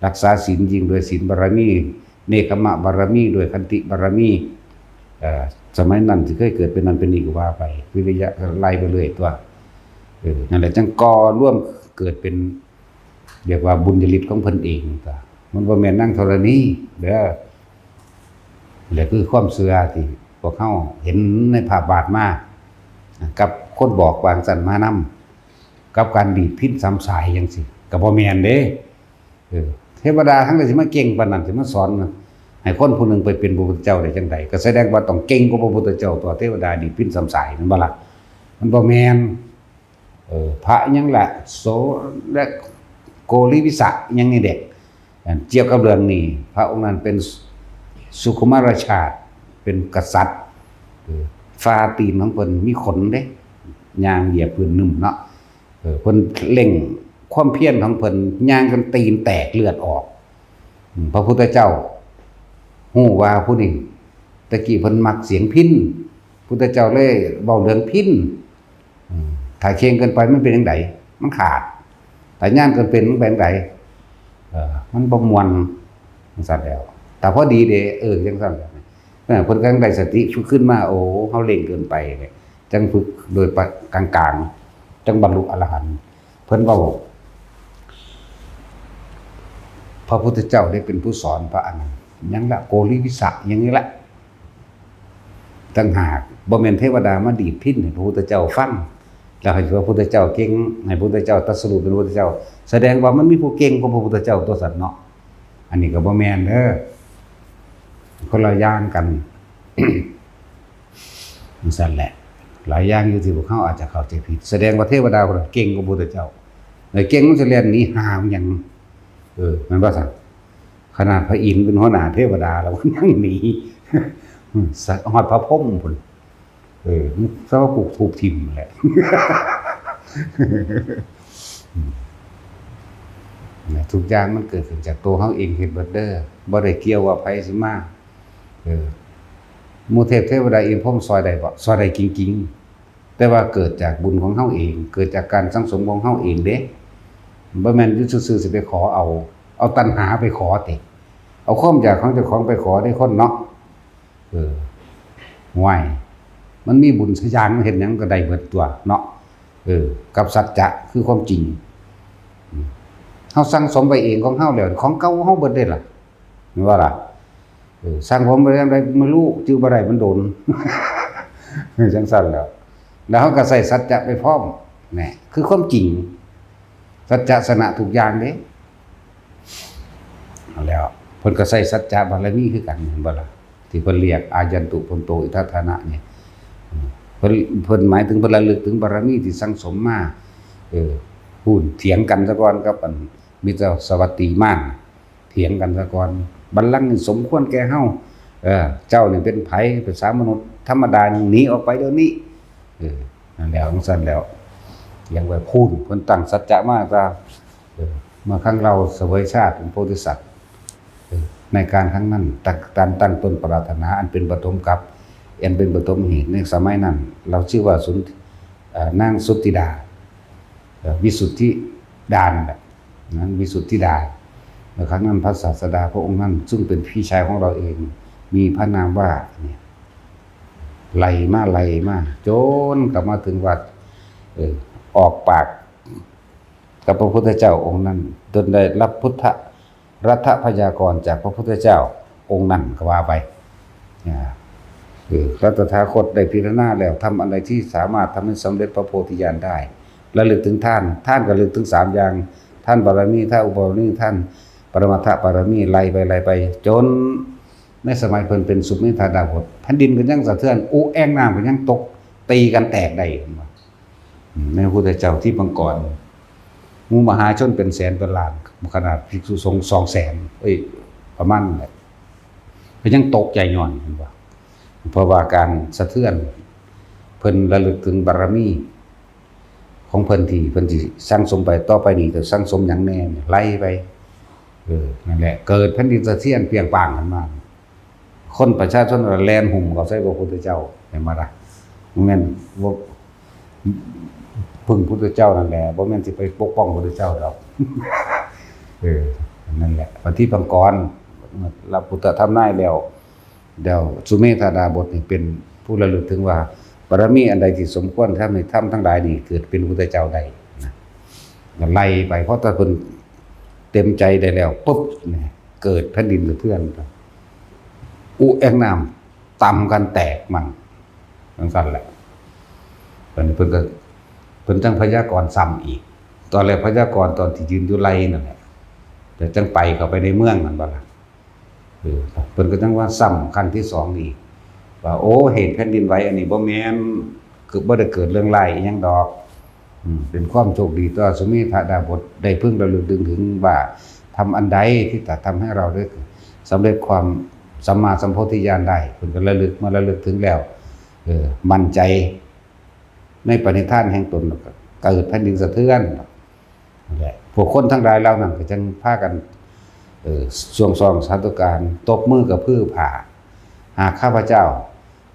ລັກສາສິນຍິ່ງດ້ວຍສິນບາລະມີ ເນກຂະມະບາລະມີດ້ວຍຂັນຕິບາລະມີ ເອີ ສະໄໝນັ້ນຊິເຄີຍເກີດເປັນນັ້ນເປັນນີ້ກໍວ່າໄປ ວິລິຍະກໍໄລ່ໄປເລື້ອຍຕົວະ ເອີ ນັ້ນແຫຼະ ຈັ່ງກໍ່ລວມເກີດເປັນ ຮຽກວ່າບຸນຍະລິດຂອງເພິ່ນເອງຕົວະ ມັນບໍ່ແມ່ນນາງທໍລະນີເດີ ແລະ ຄືຄວາມເຊື່ອທີ່ພວກເຮົາເຫັນໃນພາບວາດມາ ກັບຄົນບອກວ່າຈັ່ງຊັ້ນມານຳ ກັບການດີດພິນສາມສາຍຈັ່ງຊີ້ ກໍບໍ່ແມ່ນເດ້ ເອີ ເທວະດາທັງຫຼາຍຊິມາເກັ່ງປານນັ້ນ ຊິມາສອນໃຫ້ຄົນຜູ້ໜຶ່ງໄປເປັນພະພຸດທະເຈົ້າໄດ້ຈັ່ງໃດ? ກໍສະແດງວ່າຕ້ອງເກັ່ງກວ່າພະພຸດທະເຈົ້າຕົວະ ເທວະດາດີດພິນສາມສາຍ ແມ່ນບໍ່ລະ? ມັນບໍ່ແມ່ນ ເອີ ພະຫຍັງລະ ໂສ ແລະ ໂກລິວິສະ ຫຍັງນີ້ເດະ ກ່ຽວກັບເລື່ອງນີ້ ພະອົງນັ້ນເປັນສຸຂຸມາລະຊາດ ເປັນກະສັດ ເອີ ຝ່າຕີນຂອງເພິ່ນມີຂົນເດະ ຍ່າງຢຽບພື້ນໜຶ່ມເນາະ ເອີ ເພິ່ນເລັ່ງຄວາມພຽນຂອງເພິ່ນ ຍ່າງຈົນຕີນແຕກເລືອດອອກ ອືມ ພະພຸດທະເຈົ້າຮູ້ວ່າຜູ້ນີ້ ແຕ່ກີ້ເພິ່ນມັກສຽງພິນ ພຸດທະເຈົ້າເລີຍເວົ້າເລື່ອງພິນ ອືມ ຖ້າເຄັ່ງເກີນໄປມັນເປັນຈັ່ງໃດ? ມັນຂາດ. ຖ້າຍານເກີນໄປມັນເປັນຈັ່ງໃດ? ເອີ ມັນບໍ່ມ່ວນ ຈັ່ງຊັ້ນແຫຼະ. ຖ້າພໍດີເດ ເອີ ຈັ່ງຊັ້ນແຫຼະ. ເອີ ເພິ່ນກຳລັງໄດ້ສະຕິ ຝຶກຂຶ້ນມາ ໂອ້ ເຮົາເລັ່ງເກີນໄປ ຈັ່ງຝຶກໂດຍປະ ກາງໆ ຈັ່ງບັນລຸອະລະຫັນ. ເພິ່ນເວົ້າ ພະພຸດທະເຈົ້າໄດ້ເປັນຜູ້ສອນພະອັນນັ້ນ ຫຍັງລະ ໂກລິວິສະ ຫຍັງນີ້ລະ ຕ່າງຫາກ ບໍ່ແມ່ນເທວະດາມາດີດພິນໃຫ້ພະພຸດທະເຈົ້າຟັງ ແລ້ວໃຫ້ພະພຸດທະເຈົ້າເກັ່ງ ໃຫ້ພະພຸດທະເຈົ້າຕັດສະຮູ້ເປັນພະພຸດທະເຈົ້າ ສະແດງວ່າມັນມີຜູ້ເກັ່ງກວ່າພະພຸດທະເຈົ້າຕົວະຊັ້ນເນາະ. ອັນນີ້ກໍບໍ່ແມ່ນເດີ ຄົນລະຢ່າງກັນ. ຈັ່ງຊັ້ນແຫຼະ ຫຼາຍຢ່າງຢູ່ທີ່ພວກເຮົາອາດຈະເຂົ້າໃຈຜິດ ສະແດງວ່າເທວະດາເພິ່ນເກັ່ງກວ່າພຸດທະເຈົ້າ ແລ້ວເກັ່ງມັນຊິແລ່ນໜີຫາຫຍັງ? ເອີ ແມ່ນບໍ່ຊັ້ນ? ຂະໜາດພະອິນເປັນຫົວໜ້າເທວະດາແລ້ວຍັງໜີ ຮອດພະພົມພຸ້ນ ເອີ ສະວ່າກູຖືກຖິ້ມແຫຼະ. ທຸກຢ່າງມັນເກີດຂຶ້ນຈາກໂຕເຮົາເອງເຮັດເບິດເດີ ບໍ່ໄດ້ກ່ຽວວ່າໃຜຊິມາ ເອີ ໝູ່ເທບເທວະດາອິນພົມຊ່ອຍໄດ້ບໍ່? ຊ່ອຍໄດ້ຈິງໆ ແຕ່ວ່າເກີດຈາກບຸນຂອງເຮົາເອງ ເກີດຈາກການສັງສົມຂອງເຮົາເອງເດ້ ບໍ່ແມ່ນຢູ່ຊື່ໆຊິໄປຂໍເອົາ ເອົາຕັນຫາໄປຂໍຕິ ເອົາຄວາມຢາກຂອງເຈົ້າຂອງໄປຂໍເດ້ຄົນເນາະ. ເອີ ຫ້ວຍ ມັນມີບຸນຊະຢ່າງ ມັນເຮັດຫຍັງມັນກໍໄດ້ເບິດຕົວະເນາະ. ເອີ ກັບສັດຈະຄືຄວາມຈິງ ເຮົາສັ່ງສົມໄວ້ເອງຂອງເຮົາແລ້ວ ຂອງເກົ່າເຮົາເບິດເດ້ລະ ແມ່ນບໍ່ລະ? ເອີ ສັ່ງຜົມໄປຍາມໃດບໍ່ຮູ້ ຈື່ບໍ່ໄດ້ ມັນດົນ ຈັ່ງຊັ້ນແຫຼະ ແລ້ວເຮົາກໍໃຊ້ສັດຈະໄປພ້ອມ ແນ່ ຄືຄວາມຈິງ ສັດຈະຊະນະທຸກຢ່າງເດ້. ແລ້ວເພິ່ນກໍໃຊ້ສັດຈະບາລະມີຄືກັນ ແມ່ນບໍ່ລະ? ທີ່ເພິ່ນລຽກອາຍັນຕຸພົນໂຕອິທັດຖານະນີ້ ເພິ່ນ ເພິ່ນໝາຍເຖິງເພິ່ນລະລຶກເຖິງບາລະມີທີ່ສັ່ງສົມມາ. ເອີ ພຸ້ນ ຖຽງກັນສາກ່ອນກັບອັນມິດສະວັດຕີມານ ຖຽງກັນສາກ່ອນ ບັນລັງນີ້ສົມຄວນແກ່ເຮົາ. ເອີ ເຈົ້ານີ້ເປັນໃຜ? ເປັນສາມະນຸດທຳມະດາ ໜີອອກໄປດຽວນີ້. ເອີ ນັ້ນແຫຼະ ຈັ່ງຊັ້ນແລ້ວ ຖຽງໄວ້ພຸ້ນ ເພິ່ນຕັ້ງສັດຈະມາວ່າ ເອີ ເມື່ອຄັ້ງລາວສະເຫວີຍຊາດເປັນໂພທິສັດ ເອີ ໃນການຄັ້ງນັ້ນ ຕັ້ງ ການຕັ້ງຕົ້ນປາລັດຖະນາອັນເປັນປະຖົມກັບ ອັນເປັນປະຖົມເຫດ ໃນສະໄໝນັ້ນ ລາວຊື່ວ່າສຸນ ເອີ ນາງສຸດທິດາ ເອີ ວິສຸດທິດານແຫຼະ ນາງວິສຸດທິດາ. ໃນຄັ້ງນັ້ນພະສາສະດາພະອົງນັ້ນ ຊຶ່ງເປັນພີ່ຊາຍຂອງລາວເອງ ມີພະນາມວ່າ ນີ້ ໄລ່ມາ ໄລ່ມາ ຈົນກະມາເຖິງວ່າ ເອີ ອອກປາກກັບພະພຸດທະເຈົ້າອົງນັ້ນ ຈົນໄດ້ຮັບພຸດທະ ລັດຖະພະຍາກອນຈາກພະພຸດທະເຈົ້າອົງນັ້ນກໍວ່າໄປ. ອາ ເອີ ພະຕະຖາຄົດໄດ້ພິຈາລະນາແລ້ວ ທຳອັນໃດທີ່ສາມາດທຳໃຫ້ສຳເລັດພະໂພທິຍານໄດ້ ລະລຶກເຖິງທານ ທານກໍລະລຶກເຖິງສາມຢ່າງ ທານບາລະມີ ທານອຸປະບາລະມີ ທານປະລະມັດຖະບາລະມີ ໄລ່ໄປ ໄລ່ໄປ ຈົນໃນສະໄໝເພິ່ນເປັນສຸເມທາດາບົດ ແຜ່ນດິນກໍຍັງສະເທືອນ ອຸແອ່ງນ້ຳກໍຍັງຕົກ ຕີກັນແຕກໄດ້ ເຫັນບໍ່? ໃນພະພຸດທະເຈົ້າທິບມັງກອນ ໝູ່ມະຫາຊົນເປັນແສນເປັນລ້ານ ຂະໜາດພິກສຸສົງສອງແສນ ເອີຍ ປະມານນັ້ນແຫຼະ ກໍຍັງຕົກໃຈຍ້ອນ ເຫັນບໍ່? ເພາະວ່າການສະເທືອນ ເພິ່ນລະລຶກເຖິງບາລະມີຂອງເພິ່ນທີ່ເພິ່ນຊິສັ່ງສົມໄປ ຕໍ່ໄປນີ້ຈະສັ່ງສົມຫຍັງແດ່ ໄລ່ໄປ. ເອີ ນັ້ນແຫຼະ ເກີດແຜ່ນດິນສະເທືອນປ່ຽງປາງຂຶ້ນມາ ຄົນປະຊາຊົນກໍແລ່ນຫຸ່ມເຂົ້າໃສ່ພະພຸດທະເຈົ້າ ແມ່ນບໍ່ລະ? ບໍ່ແມ່ນ ບໍ່ ເພິ່ງພຸດທະເຈົ້ານັ້ນແຫຼະ ບໍ່ແມ່ນຊິໄປປົກປ້ອງພຸດທະເຈົ້າດອກ. ເອີ ນັ້ນແຫຼະ ພະທິບບັງກອນ ເມື່ອລະພຸດທະທຳນາຍແລ້ວ ແລ້ວສຸເມທາດາບົດນີ້ເປັນຜູ້ລະລຶກເຖິງວ່າ ບາລະມີອັນໃດທີ່ສົມຄວນທຳໃຫ້ທຳທັງຫຼາຍນີ້ເກີດເປັນພຸດທະເຈົ້າໄດ້ນະ ກໍໄລ່ໄປ ເພາະຖ້າເພິ່ນເຕັມໃຈໄດ້ແລ້ວປຶບນີ້ ເກີດແຜ່ນດິນສະເທືອນ ອຸແອ່ງນ້ຳຕ່ຳກັນແຕກມັນ ຈັ່ງຊັ້ນແຫຼະ. ບາດນີ້ເພິ່ນກໍ ເພິ່ນຈັ່ງພະຍາກອນຊ້ຳອີກ ຕອນແລກພະຍາກອນຕອນທີ່ຢືນຢູ່ໄລ່ນັ້ນແຫຼະ ແລ້ວຈັ່ງໄປເຂົ້າໄປໃນເມືອງນັ້ນບໍ່ລະ? ເອີ ເພິ່ນກໍຈັ່ງວ່າຊ້ຳຄັ້ງທີສອງອີກ ວ່າ ໂອ້ ເຫດແຜ່ນດິນໄຫວອັນນີ້ບໍ່ແມ່ນ ຄືບໍ່ໄດ້ເກີດເລື່ອງຮ້າຍອີ່ຫຍັງດອກ ອືມ ເປັນຄວາມໂຊກດີຕໍ່ສຸເມທາດາບົດ ໄດ້ເພິ່ງລະລຶກເຖິງວ່າ ທຳອັນໃດທີ່ຈະທຳໃຫ້ເຮົາໄດ້ສຳເລັດຄວາມສຳມາສຳໂພທິຍານໄດ້ ເພິ່ນກໍລະລຶກ ເມື່ອລະລຶກເຖິງແລ້ວ ເອີ ໝັ້ນໃຈໃນປະນິທານແຫ່ງຕົນ ກໍເກີດແຜ່ນດິນສະເທືອນ. ແລະ ພວກຄົນທັງຫຼາຍເຫຼົ່ານັ້ນກໍຈຶ່ງພາກັນ ເອີ ສວງສ່ອງສາທຸການ ຕົບມືກະພື້ພ້າ ຫາກຂ້າພະເຈົ້າ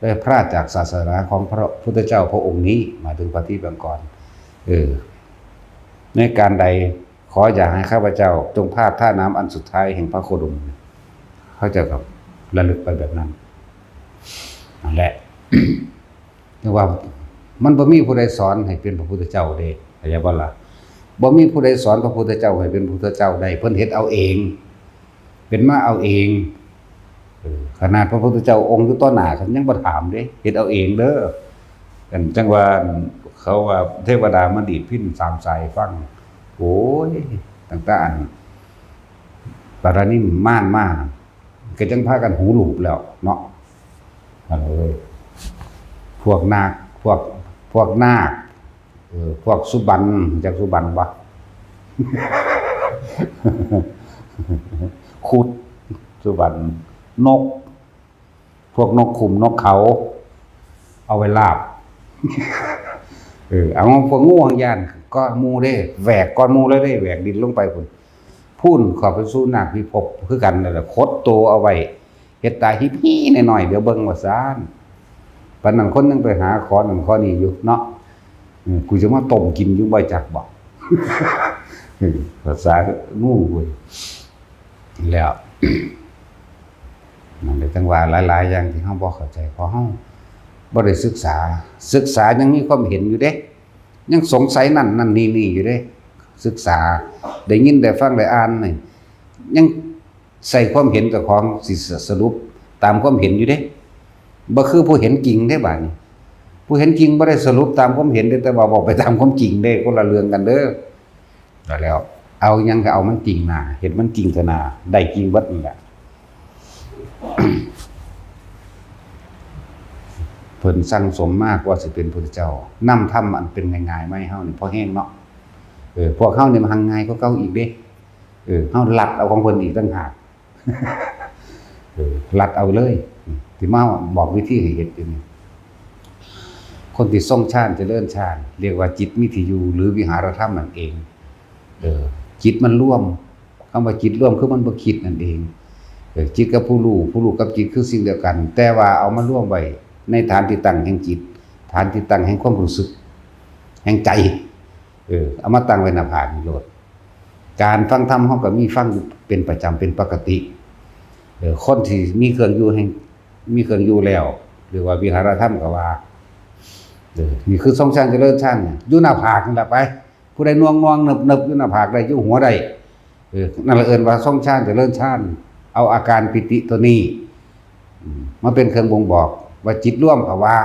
ໄດ້ພລາດຈາກສາສະໜາຂອງພະພຸດທະເຈົ້າພະອົງນີ້ ໝາຍເຖິງພະທິບບັງກອນ ເອີ ໃນການໃດ ຂໍຢ່າໃຫ້ຂ້າພະເຈົ້າຈົ່ງພລາດທ່ານ້ຳອັນສຸດທ້າຍແຫ່ງພະໂຄດົມ. ເຂົາເຈົ້າກໍລະລຶກໄປແບບນັ້ນ ນັ້ນແຫຼະ. ຈັ່ງວ່າມັນບໍ່ມີຜູ້ໃດສອນໃຫ້ເປັນພະພຸດທະເຈົ້າເດ້ ເຂົ້າໃຈບໍ່ລະ? ບໍ່ມີຜູ້ໃດສອນພະພຸດທະເຈົ້າໃຫ້ເປັນພະພຸດທະເຈົ້າໄດ້ ເພິ່ນເຮັດເອົາເອງ ເປັນມາເອົາເອງ. ເອີ ຂະໜາດພະພຸດທະເຈົ້າອົງຢູ່ຕໍ່ໜ້າ ເພິ່ນຍັງບໍ່ຖາມເດ້ ເຮັດເອົາເອງເດີ. ອັນຈັ່ງວ່າເຂົາວ່າເທວະດາມາດີດພິນສາມສາຍໃຫ້ຟັງ ໂອ້ຍ ຕັ້ງແຕ່ອັນປາລານິມມານມາ ກໍຈັ່ງພາກັນຫູຫຼູບແລ້ວເນາະ. ເອີ ພວກນາກ ພວກ ພວກນາກ ເອີ ພວກສຸບັນ ຮູ້ຈັກສຸບັນບໍ່? ຄຸດ ສຸບັນ ນົກ ພວກນົກຂຸມນົກເຂົາ ເອົາໄວ້ລາບ. ເອີ ເອົາພວກງູຫາງຢ້ານກ່ອນໝູ່ເດ້ ແຫວກກ່ອນໝູ່ເລີຍເດ້ ແຫວກດິນລົງໄປພຸ້ນ. ພຸ້ນເຂົ້າໄປສູ່ນາກພິພົບຄືກັນນັ້ນແຫຼະ ຂົດໂຕເອົາໄວ້ ເຮັດຕາຫິບຫິ້ວໜ້ອຍໆ ດຽວເບິ່ງວ່າຊັ້ນ. ປານນັ້ນຄົນຍັງໄປຫາຂໍນັ້ນຂໍນີ້ຢູ່ເນາະ. ເອີ ກູຈະມາຕົ້ມກິນຢູ່ ບໍ່ຈັກບໍ? ເອີ ພາສາງູເວີຍ. ແລ້ວ ມັນກໍຈັ່ງວ່າຫຼາຍໆຢ່າງທີ່ເຮົາບໍ່ເຂົ້າໃຈ ເພາະເຮົາບໍ່ໄດ້ສຶກສາ. ສຶກສາຍັງມີຄວາມເຫັນຢູ່ເດ້ ຍັງສົງໄສນັ້ນ ນັ້ນ ນີ້ ນີ້ຢູ່ເດ້. ສຶກສາ ໄດ້ຍິນ ໄດ້ຟັງ ໄດ້ອ່ານນີ້ ຍັງໃສ່ຄວາມເຫັນເຈົ້າຂອງ ຊິສະ ສະຫຼຸບຕາມຄວາມເຫັນຢູ່ເດ້. ບໍ່ຄືຜູ້ເຫັນຈິງເດ້ບາດນີ້. ຜູ້ເຫັນຈິງບໍ່ໄດ້ສະຫຼຸບຕາມຄວາມເຫັນເດ້ ແຕ່ວ່າເວົ້າໄປຕາມຄວາມຈິງເດ້ ຄົນລະເລື່ອງກັນເດີ. ແລ້ວ ເອົາຫຍັງກໍເອົາມັນຈິງໜ້າ ເຮັດມັນຈິງເທື່ອໜ້າ ໄດ້ຈິງເບິດນັ້ນແຫຼະ. ເພິ່ນສັ່ງສົມມາກວ່າຊິເປັນພຸດທະເຈົ້າ, ນຳທຳອັນເປັນງ່າຍໆມາໃຫ້ເຮົານີ້ພໍແຮງເນາະ. ເອີ ພວກເຮົານີ້ມັນຮັ່ງງ່າຍກວ່າເກົ່າອີກເດ້. ເອີ ເຮົາລັດເອົາຂອງເພິ່ນອີກຕ່າງຫາກ. ເອີ ລັດເອົາເລີຍ. ທີ່ມາບອກວິທີໃຫ້ເຮັດຢູ່ນີ້ ຄົນທີ່ຊົງຊານຈະເລີນຊານ ເອີ້ນວ່າຈິດມີທີ່ຢູ່ ຫຼື ວິຫາລະທຳນັ້ນເອງ. ເອີ ຈິດມັນລວມ, ຄຳວ່າຈິດລວມຄືມັນບໍ່ຄິດນັ້ນເອງ. ເອີ ຈິດກັບຜູ້ຮູ້, ຜູ້ຮູ້ກັບຈິດຄືສິ່ງດຽວກັນ, ແຕ່ວ່າເອົາມາລວມໄວ້ໃນຖານທີ່ຕັ້ງແຫ່ງຈິດ, ຖານທີ່ຕັ້ງແຫ່ງຄວາມຮູ້ສຶກ, ແຫ່ງໃຈ. ເອີ ເອົາມາຕັ້ງໄວ້ໜ້າຜາກນີ້ໂລດ. ການຟັງທຳເຮົາກໍມີຟັງຢູ່ເປັນປະຈຳ ເປັນປົກກະຕິ. ເອີ ຄົນທີ່ມີເຄື່ອງຢູ່ແຫ່ງ ມີເຄື່ອງຢູ່ແລ້ວ ຫຼືວ່າວິຫາລະທຳກໍວ່າ ເອີ ນີ້ຄືຊົງຊານຈະເລີນຊານ ຢູ່ໜ້າຜາກນີ້ລະໄປ. ຜູ້ໃດໜ່ວງໆເນີບໆຢູ່ໜ້າຜາກໄດ້ ຢູ່ຫົວໄດ້ ເອີ ນັ້ນລະເອີ້ນວ່າຊົງຊານຈະເລີນຊານ. ເອົາອາການປີຕິຕົວນີ້ ອືມ ມາເປັນເຄື່ອງບົ່ງບອກວ່າຈິດລວມເຂົາວ່າ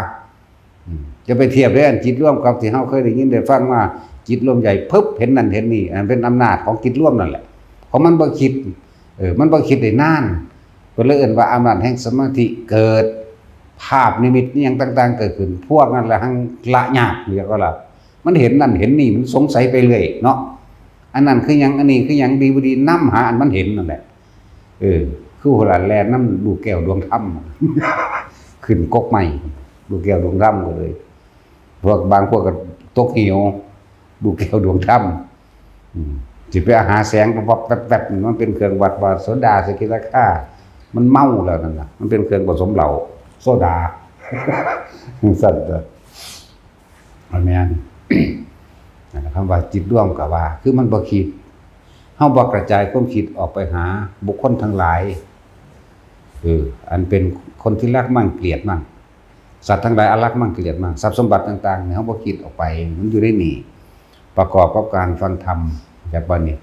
ອືມ ຢ່າໄປທຽບເດ້ ອັນຈິດລວມກັບທີ່ເຮົາເຄີຍໄດ້ຍິນໄດ້ຟັງມາ, ຈິດລວມໃຫຍ່ ປຶບ ເຫັນນັ້ນເຫັນນີ້, ອັນນັ້ນເປັນອຳນາດຂອງຈິດລວມນັ້ນແຫຼະ ເພາະມັນບໍ່ຄິດ. ເອີ ມັນບໍ່ຄິດໄດ້ນານ ເພິ່ນເລີຍເອີ້ນວ່າອຳນາດແຫ່ງສະມາທິເກີດ, ພາບນິມິດອີ່ຫຍັງຕ່າງໆເກີດຂຶ້ນ, ພວກນັ້ນລະຮັ່ງລະຍາກ ຮຽກວ່າລະ ມັນເຫັນນັ້ນເຫັນນີ້ ມັນສົງໄສໄປເລື້ອຍເນາະ. ອັນນັ້ນຄືຫຍັງ ອັນນີ້ຄືຫຍັງ ດີບໍ່ດີ ນຳຫາອັນມັນເຫັນນັ້ນແຫຼະ. ເອີ ຄືໂຫລາແລ່ນນຳລູກແກ້ວດວງທຳ ຂຶ້ນກົກໄມ້ ລູກແກ້ວດວງທຳກໍເລີຍ ພວກບາງພວກກໍຕົກເຫວ ລູກແກ້ວດວງທຳ. ອືມ ຊິໄປຫາແສງວັບໆແວັບໆ ມັນເປັນເຄື່ອງວັດວ່າໂສດາ ສະກິດາຄາ ມັນເມົາແລ້ວນັ້ນນະ, ມັນເປັນເຄື່ອງປະສົມເຫຼົ້າໂຊດາ ຈັ່ງຊັ້ນເດີ. ບໍ່ແມ່ນ. ນັ້ນລະ ຄຳວ່າຈິດລວມກໍວ່າ ຄືມັນບໍ່ຄິດ. ເຮົາບໍ່ກະຈາຍຄວາມຄິດອອກໄປຫາບຸກຄົນທັງຫຼາຍ ເອີ ອັນເປັນຄົນທີ່ຮັກມັນກຽດມັນ, ສັດທັງຫຼາຍອັນຮັກມັນກຽດມັນ, ຊັບສົມບັດຕ່າງໆນີ້ ເຮົາບໍ່ຄິດອອກໄປ, ມັນຢູ່ໃນນີ້ ປະກອບກັບການຟັງທຳ ແບບວ່ານີ້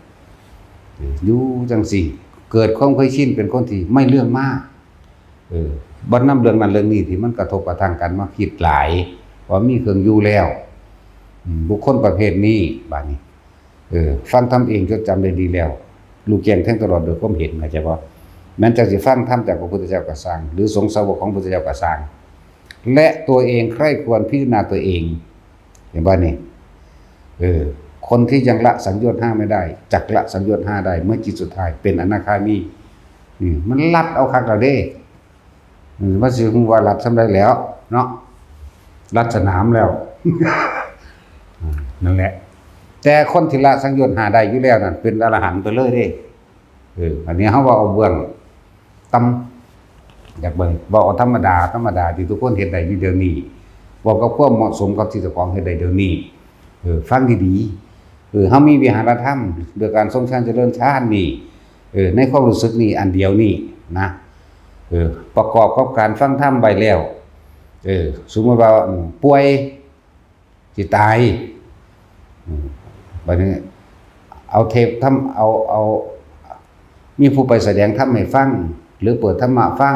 ເອີ ຢູ່ຈັ່ງຊີ້ ເກີດຄວາມເຄີຍຊິນເປັນຄົນທີ່ໄມ່ເລື່ອງມາ ເອີ ບໍ່ນຳເລື່ອງນັ້ນເລື່ອງນີ້ທີ່ມັນກະທົບກະທັ່ງກັນມາຄິດຫຼາຍ ວ່າມີເຄື່ອງຢູ່ແລ້ວ ອືມ ບຸກຄົນປະເພດນີ້ ບາດນີ້ ເອີ ຟັງທຳເອງ ຈົດຈຳໄດ້ດີແລ້ວ ຮູ້ແຈ້ງແທງຕະຫຼອດໂດຍຄວາມເຫັນ ເຂົ້າໃຈບໍ່? ແມ່ນເຈົ້າຊິຟັງທຳຈາກພະພຸດທະເຈົ້າກໍຊ່າງ ຫຼື ສົງສາວົກຂອງພະພຸດທະເຈົ້າກໍຊ່າງ ແລະ ຕົວເອງໃຄຮ່ຄວນພິຈາລະນາຕົວເອງ ເຫັນບໍ່ນີ້? ເອີ ຄົນທີ່ຍັງລະສັງໂຍດຫ້າໄມ່ໄດ້ ຈັກລະສັງໂຍດຫ້າໄດ້ເມື່ອຈິດສຸດທ້າຍເປັນອະນາຄາມີ. ນີ້ມັນລັດເອົາຄັກແລ້ວເດ້. ເອີ ມັນຊິຮູ້ວ່າລັດສ່ຳໃດແລ້ວເນາະ, ລັດສະໜາມແລ້ວ. ເອີ ນັ້ນແຫຼະ. ແຕ່ຄົນທີ່ລະສັງໂຍດຫ້າໄດ້ຢູ່ແລ້ວນັ້ນ ເປັນອະລະຫັນໄປເລີຍເດ້. ເອີ ອັນນີ້ເຮົາເວົ້າເອົາເບື້ອງຕ່ຳ ຢາກເບິ່ງ ເວົ້າເອົາທຳມະດາ ທຳມະດາທີ່ທຸກຄົນເຮັດໄດ້ຢູ່ດຽວນີ້ ເວົ້າກັບຄວາມເໝາະສົມກັບທີ່ເຈົ້າຂອງເຮັດໄດ້ດຽວນີ້. ເອີ ຟັງດີໆ ເອີ ເຮົາມີວິຫາລະທຳດ້ວຍການຊົງຊານຈະເລີນຊານນີ້ ເອີ ໃນຄວາມຮູ້ສຶກນີ້ອັນດຽວນີ້ນະ ເອີ ປະກອບກັບການຟັງທຳໄວ້ແລ້ວ ເອີ ສົມມຸດວ່າ ອືມ ປ່ວຍ ຊິຕາຍ ອືມ ບາດນີ້ເອົາເທບທຳ ເອົາ ເອົາ ມີຜູ້ໄປສະແດງທຳໃຫ້ຟັງ ຫຼື ເປີດທຳມະຟັງ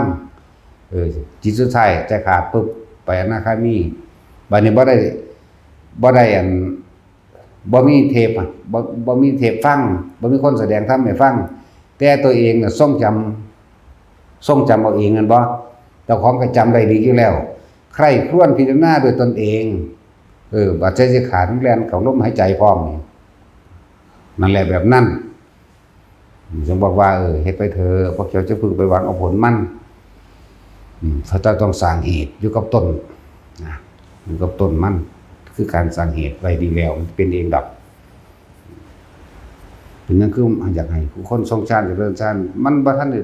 ເອີ ຈິດສຸດທ້າຍໃຈຂາດປຶບ ໄປອະນາຄາມີ. ບາດນີ້ບໍ່ໄດ້ ບໍ່ໄດ້ອັນ ບໍ່ມີເທບ ບໍ່ ບໍ່ມີເທບຟັງ ບໍ່ມີຄົນສະແດງທຳໃຫ້ຟັງ ແຕ່ຕົວເອງນະຊົງຈຳ ຊົງຈຳເອົາເອງແມ່ນບໍ່? ເຈົ້າຂອງກໍຈຳໄດ້ດີຢູ່ແລ້ວ ໃຄຮ່ຄວນພິຈາລະນາດ້ວຍຕົນເອງ. ເອີ ບາດໃຈຊິຂາດ ແລ່ນເຂົ້າລົມຫາຍໃຈພ້ອມນີ້ ນັ້ນແຫຼະ ແບບນັ້ນ. ຈຶ່ງບອກວ່າ ເອີ ເຮັດໄປເຖາະ ພວກເຈົ້າຈະເພິ່ງໄປຫວັງເອົາຜົນມັນ. ອືມ ພວກເຈົ້າຕ້ອງສ້າງເຫດຢູ່ກັບຕົ້ນນະ ຢູ່ກັບຕົ້ນມັນ ຄືການສ້າງເຫດໄວ້ດີແລ້ວ ມັນເປັນເອງດອກ. ເປັນຫຍັງຄືຢາກໃຫ້ຜູ້ຄົນຊົງຊານຈະເລີນຊານ? ມັນບໍ່ທັນໄດ້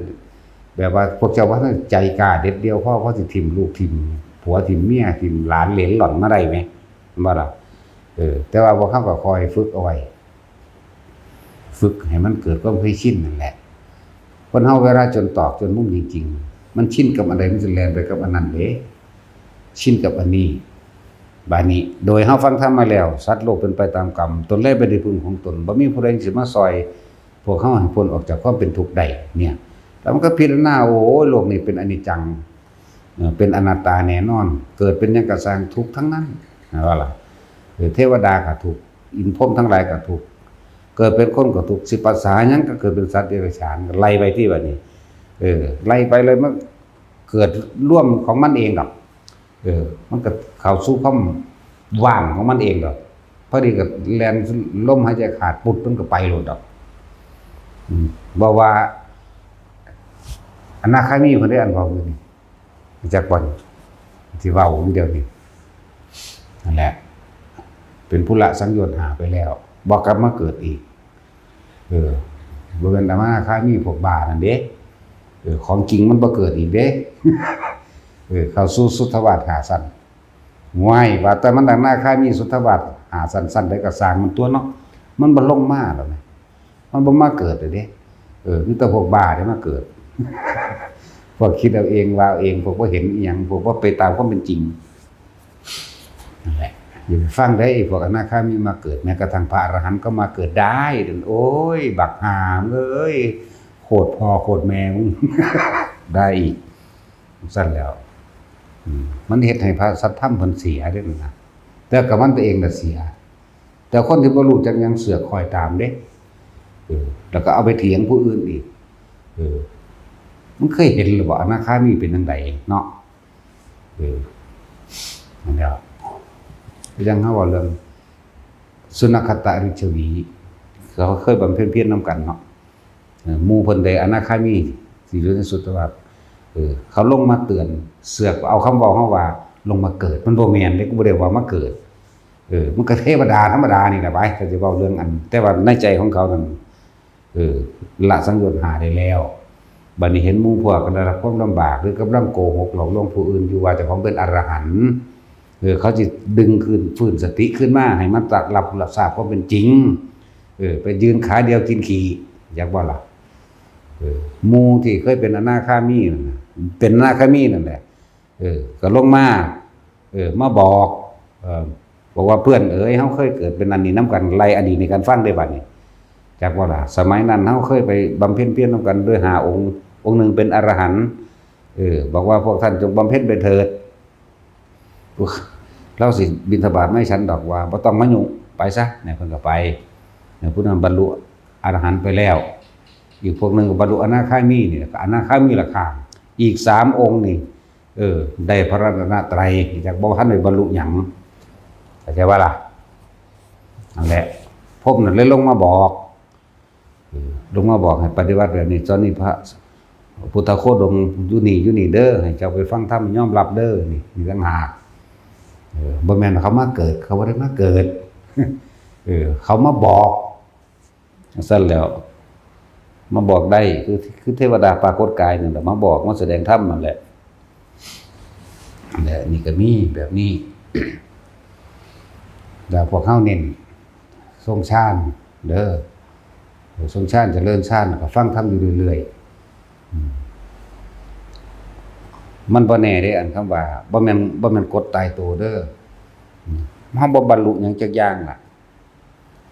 ແບບວ່າພວກເຈົ້າບໍ່ທັນໄດ້ໃຈກ້າເດັດດ່ຽວພໍ ພໍຊິຖິ້ມລູກ ຖິ້ມຜົວ ຖິ້ມເມຍ ຖິ້ມຫຼານເຫຼນຫຼອນມາໄດ້ແໝ ແມ່ນບໍ່ລະ? ເອີ ແຕ່ວ່າພວກເຮົາກໍຄອຍຝຶກເອົາໄວ້ ຝຶກໃຫ້ມັນເກີດຄວາມເຄີຍຊິນນັ້ນແຫຼະ. ຄົນເຮົາເວລາຈົນຕອກຈົນມຸມຈິງໆ ມັນຊິນກັບອັນໃດ ມັນຊິແລ່ນໄປກັບອັນນັ້ນເດ້ ຊິນກັບອັນນີ້. ບາດນີ້ ໂດຍເຮົາຟັງທຳມາແລ້ວ ສັດໂລກເປັນໄປຕາມກຳ ຕົນແລເປັນທີ່ເພິ່ງຂອງຕົນ ບໍ່ມີຜູ້ໃດຊິມາຊ່ອຍພວກເຮົາໃຫ້ພົ້ນອອກຈາກຄວາມເປັນທຸກໄດ້ເນຍ. ແລ້ວມັນກໍພິຈາລະນາ ໂອ້ຍ ໂລກນີ້ເປັນອະນິດຈັງ ເອີ ເປັນອະນັດຕາແນ່ນອນ ເກີດເປັນຫຍັງກໍຊ່າງ ທຸກທັງນັ້ນ ແມ່ນບໍ່ລະ? ເອີ ເທວະດາກໍທຸກ ອິນພົມທັງຫຼາຍກໍທຸກ ເກີດເປັນຄົນກໍທຸກ ຊິປະສາຫຍັງກໍເກີດເປັນສັດເດຍລະສານ ກໍໄລ່ໄປຕິບາດນີ້. ເອີ ໄລ່ໄປເລີຍ ມັນເກີດລວມຂອງມັນເອງດອກ. ເອີ ມັນກໍເຂົ້າສູ່ຄວາມວ່າງຂອງມັນເອງດອກ. ພໍດີກໍແລ່ນ ລົມຫາຍໃຈຂາດ ປຸດ ມັນກໍໄປໂລດດອກ. ອືມ ເວົ້າວ່າອະນາຄາມີເພິ່ນໄດ້ອັນເວົ້າຢູ່ນີ້ ຮູ້ຈັກບໍ່ນີ້ ທີ່ເວົ້າຢູ່ດຽວນີ້? ນັ້ນແຫຼະ ເປັນຜູ້ລະສັງໂຍດຫ້າໄປແລ້ວ ບໍ່ກັບມາເກີດອີກ. ເອີ ບໍ່ແມ່ນອະນາຄາມີພວກບ້ານັ້ນເດ້. ເອີ ຂອງຈິງມັນບໍ່ເກີດອີກເດ້. ເອີ ເຂົ້າສູ່ສຸດທະວາດຫ້າຊັ້ນ. ຫວຍ ວ່າແຕ່ມັນອະນາຄາມີສຸດທະວາດຫ້າຊັ້ນ ຊັ້ນໃດກໍຊ່າງມັນຕົວະເນາະ ມັນບໍ່ລົງມາດອກ ມັນບໍ່ມາເກີດເດ້. ເອີ ມີແຕ່ພວກບ້າເດ້ມາເກີດ ພວກຄິດເອົາເອງ ວ່າເອົາເອງ ພວກບໍ່ເຫັນອີ່ຫຍັງ ພວກບໍ່ໄປຕາມຄວາມເປັນຈິງ. ນັ້ນແຫຼະ ຢ່າໄປຟັງເດ້ ພວກອະນາຄາມີມາເກີດ. ແມ້ກະທັ່ງພະອະລະຫັນກໍມາເກີດໄດ້. ໂອ້ຍ ບັກຫ່າເອີຍ ໂຄດພໍ່ໂຄດແມ່ມຶງ ໄດ້ອີກ. ຊັ້ນແລ້ວ ອືມ ມັນເຮັດໃຫ້ພະສັດທຳເພິ່ນເສຍເດ້ນະ. ແຕ່ກໍມັນຕົວເອງນະເສຍ ແຕ່ຄົນທີ່ບໍ່ຮູ້ຈັກຫຍັງເສືອກຄອຍຕາມເດ້. ເອີ ແລ້ວກໍເອົາໄປຖຽງຜູ້ອື່ນອີກ. ເອີ ມັນເຄີຍເຫັນຫຼືບໍ່ ອະນາຄາມີເປັນຈັ່ງໃດເນາະ? ເອີ ນັ້ນແຫຼະ ຄືຈັ່ງເຮົາເວົ້າເລື່ອງສຸນັກຂະຕະລິດຊະວີ ເຂົາເຄີຍບຳເພັນພຽນນຳກັນເນາະ. ເອີ ໝູ່ເພິ່ນໄດ້ອະນາຄາມີ ທີ່ຢູ່ໃນສຸດຕະວັດ ເອີ ເຂົາລົງມາເຕືອນເຊືອກ ເອົາຄຳເວົ້າເຮົາວ່າລົງມາເກີດ ມັນບໍ່ແມ່ນເດ້ ກູບໍ່ໄດ້ວ່າມາເກີດ. ເອີ ມັນກໍເທວະດາທຳມະດານີ້ແຫຼະໄປ ກໍຊິເວົ້າເລື່ອງອັນ ແຕ່ວ່າໃນໃຈຂອງເຂົານັ້ນ ເອີ ລະສັງໂຍດຫ້າໄດ້ແລ້ວ. ບັດນີ້ເຫັນໝູ່ພວກກໍໄດ້ຮັບຄວາມລຳບາກ ຫຼື ກຳລັງໂກຫົກຫຼອກລວງຜູ້ອື່ນຢູ່ວ່າເຈົ້າຂອງເປັນອະລະຫັນ ເອີ ເຂົາຊິດຶງຄືນ ຟື້ນສະຕິຄືນມາໃຫ້ມັນຕະ ຮັບ ຮັບຊາບຄວາມເປັນຈິງ. ເອີ ໄປຢືນຂາດຽວກິນຂີ້ ຢາກບໍ່ລະ? ເອີ ໝູ່ທີ່ເຄີຍເປັນອະນາຄາມີນັ້ນນະ ເປັນອະນາຄາມີນັ້ນແຫຼະ ເອີ ກໍລົງມາ ເອີ ມາບອກ ເອີ ບອກວ່າ ເພື່ອນເອີຍ ເຮົາເຄີຍເກີດເປັນອັນນີ້ນຳກັນ ໄລ່ອະດີດໃຫ້ກັນຟັງເດ້ບາດນີ້ ຈັກບໍ່ລະ? ສະໄໝນັ້ນເຮົາເຄີຍໄປບຳເພັນພຽນນຳກັນໂດຍຫ້າອົງ ອົງໜຶ່ງເປັນອະລະຫັນ ເອີ ບອກວ່າ ພວກທ່ານຈົ່ງບຳເພັນໄປເຖີດ ລາວຊິບິນທະບາດມາໃຫ້ສັນດອກ ວ່າບໍ່ຕ້ອງມາຫຍຸ້ງ ໄປຊະ ແນ່ ເພິ່ນກໍໄປ. ເອີ ຜູ້ນັ້ນບັນລຸອະລະຫັນໄປແລ້ວ ອີກພວກໜຶ່ງກໍບັນລຸອະນາຄາມີນີ້ ກໍອະນາຄາມີລະຂ້າງ ອີກສາມອົງນີ້ ເອີ ໄດ້ພະລັດຕະນະໄຕ ຈັກບໍ່ທັນໄດ້ບັນລຸຫຍັງ ເຂົ້າໃຈບໍ່ລະ? ນັ້ນແຫຼະ ພົມນັ້ນເລີຍລົງມາບອກ ເອີ ລົງມາບອກໃຫ້ປະຕິບັດແບບນີ້. ຕອນນີ້ພະພຸດທະໂຄດົມຢູ່ນີ້ ຢູ່ນີ້ເດີ ໃຫ້ເຈົ້າໄປຟັງທຳຍອມຮັບເດີ ນີ້ ນີ້ຕ່າງຫາກ. ເອີ ບໍ່ແມ່ນເຂົາມາເກີດ ເຂົາບໍ່ໄດ້ມາເກີດ ເອີ ເຂົາມາບອກ. ຊັ້ນແລ້ວ ມາບອກໄດ້ ຄື ຄືເທວະດາປາກົດກາຍນັ້ນແຫຼະ ມາບອກ ມາສະແດງທຳນັ້ນແຫຼະ. ແລະ ນີ້ກໍມີແບບນີ້ ແລ້ວພວກເຮົາເນັ້ນຊົງຊານເດີ ຊົງຊານ ຈະເລີນຊານ ກໍຟັງທຳຢູ່ເລື້ອຍໆ. ອືມ ມັນບໍ່ແນ່ເດ້ ອັນຄຳວ່າ ບໍ່ແມ່ນ ບໍ່ແມ່ນກົດຕາຍໂຕເດີ. ອືມ ເຮົາບໍ່ບັນລຸຫຍັງຈັກຢ່າງລະ.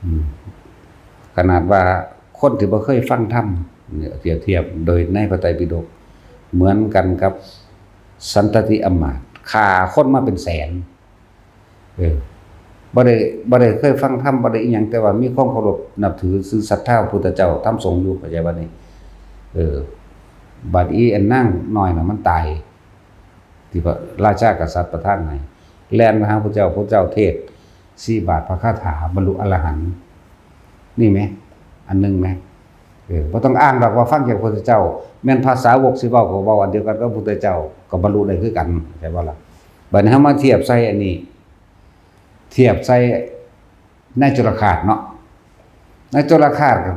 ອືມ ຂະໜາດວ່າຄົນທີ່ບໍ່ເຄີຍຟັງທຳ ປຽບທຽບໂດຍໃນພະໄຕປິດົກ ເໝືອນກັນກັບສັນຕະຕິອຳມາດ ຂ້າຄົນມາເປັນແສນ. ເອີ ບໍ່ໄດ້ ບໍ່ໄດ້ເຄີຍຟັງທຳ ບໍ່ໄດ້ອີ່ຫຍັງ ແຕ່ວ່າມີຄວາມເຄົາລົບນັບຖື ຊື່ສັດທາພະພຸດທະເຈົ້າທຳສົງຢູ່ ເຂົ້າໃຈບໍ່ນີ້? ເອີ ບາດອີ່ອັນນາງນ້ອຍນະ ມັນຕາຍ ທີ່ພະລາຊາກະສັດປະທານໃຫ້ ແລ່ນມາຫາພະເຈົ້າ ພະເຈົ້າເທດສີ່ບາດພະຄາຖາ ບັນລຸອະລະຫັນ. ນີ້ແມ ອັນໜຶ່ງແມ ເອີ ບໍ່ຕ້ອງອ້າງດອກວ່າຟັງຈາກພະພຸດທະເຈົ້າ ແມ່ນພະສາວົກຊິເວົ້າກໍເວົ້າອັນດຽວກັນກັບພະພຸດທະເຈົ້າ ກໍບັນລຸໄດ້ຄືກັນ ເຂົ້າໃຈບໍ່ລະ? ບັດນີ້ເຮົາມາທຽບໃສ່ອັນນີ້ ທຽບໃສ່ນາຍໂຈລະຄາດເນາະ ນາຍໂຈລະຄາດກໍ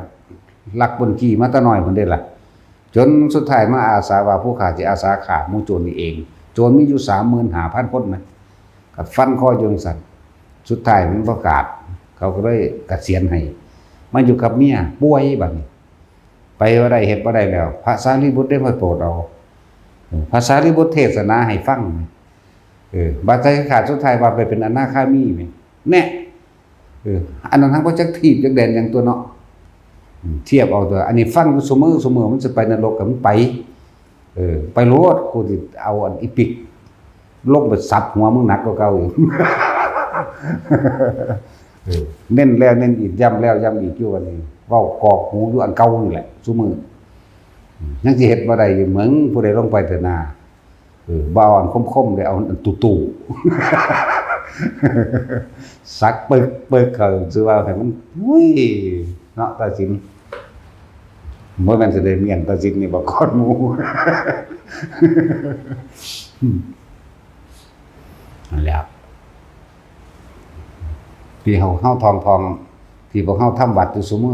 ລັກປຸ້ນຈີ້ມາແຕ່ນ້ອຍພຸ້ນເດ້ລະ ຈົນສຸດທ້າຍມາອາສາວ່າ ຜູ້ຂ້າຊິອາສາຂ້າໝູ່ໂຈນນີ້ເອງ ໂຈນມີຢູ່ສາມໝື່ນຫ້າພັນຄົນນະ ກໍຟັນຄໍຢູ່ຈັ່ງຊັ້ນ ສຸດທ້າຍມັນບໍ່ຂາດ ເຂົາກໍເລີຍກະສຽນໃຫ້ ມາຢູ່ກັບເມຍ ປ່ວຍບາດນີ້ ໄປບໍ່ໄດ້ເຮັດບໍ່ໄດ້ແລ້ວ ພະສາລີບຸດໄດ້ມາໂປດເອົາ ພະສາລີບຸດເທດສະໜາໃຫ້ຟັງ ເອີ ບາດໃດຂາດ ສຸດທ້າຍວ່າໄປເປັນອະນາຄາມີແມ່ ແນ່ ເອີ ອັນນັ້ນທັງບໍ່ຈັກທີບຈັກແດນຫຍັງຕົວເນາະ ອືມ ທຽບເອົາຕົວ ອັນນີ້ຟັງຢູ່ຊຸມື້ ຊຸມື້ມັນຊິໄປນະລົກກໍມັນໄປ ເອີ ໄປໂລດ ກູຊິເອົາອັນອີປິກລົງໄປສັບຫົວມຶງໜັກກວ່າເກົ່າອີກ ເອີ ເນັ້ນແລ້ວເນັ້ນອີກ ຢ້ຳແລ້ວຢ້ຳອີກຢູ່ ອັນນີ້ເວົ້າກອກຫູຢູ່ອັນເກົ່ານີ້ແຫຼະ ຊຸມື້ ອືມ ຍັງຊິເຮັດບໍ່ໄດ້ຢູ່ ເໝິງ ຜູ້ໃດລົງໄປເທື່ອໜ້າ ເອີ ບໍ່ເອົາອັນຄົມໆເດ້ ເອົາອັນຕຸໆ ສັກປຶກໆ ເຂົາ ຊື່ວ່າໃຫ້ມັນ ໂອ້ຍ ເນາະ ຕາສິນ ບໍ່ແມ່ນຊິໄດ້ມ້ຽນຕາສິນນີ້ບໍ່ກ່ອນໝູ່ ນັ້ນແຫຼະ ທີ່ເຮົາ ເຮົາທ່ອງໆ ທີ່ພວກເຮົາທຳວັດຢູ່ຊຸມື້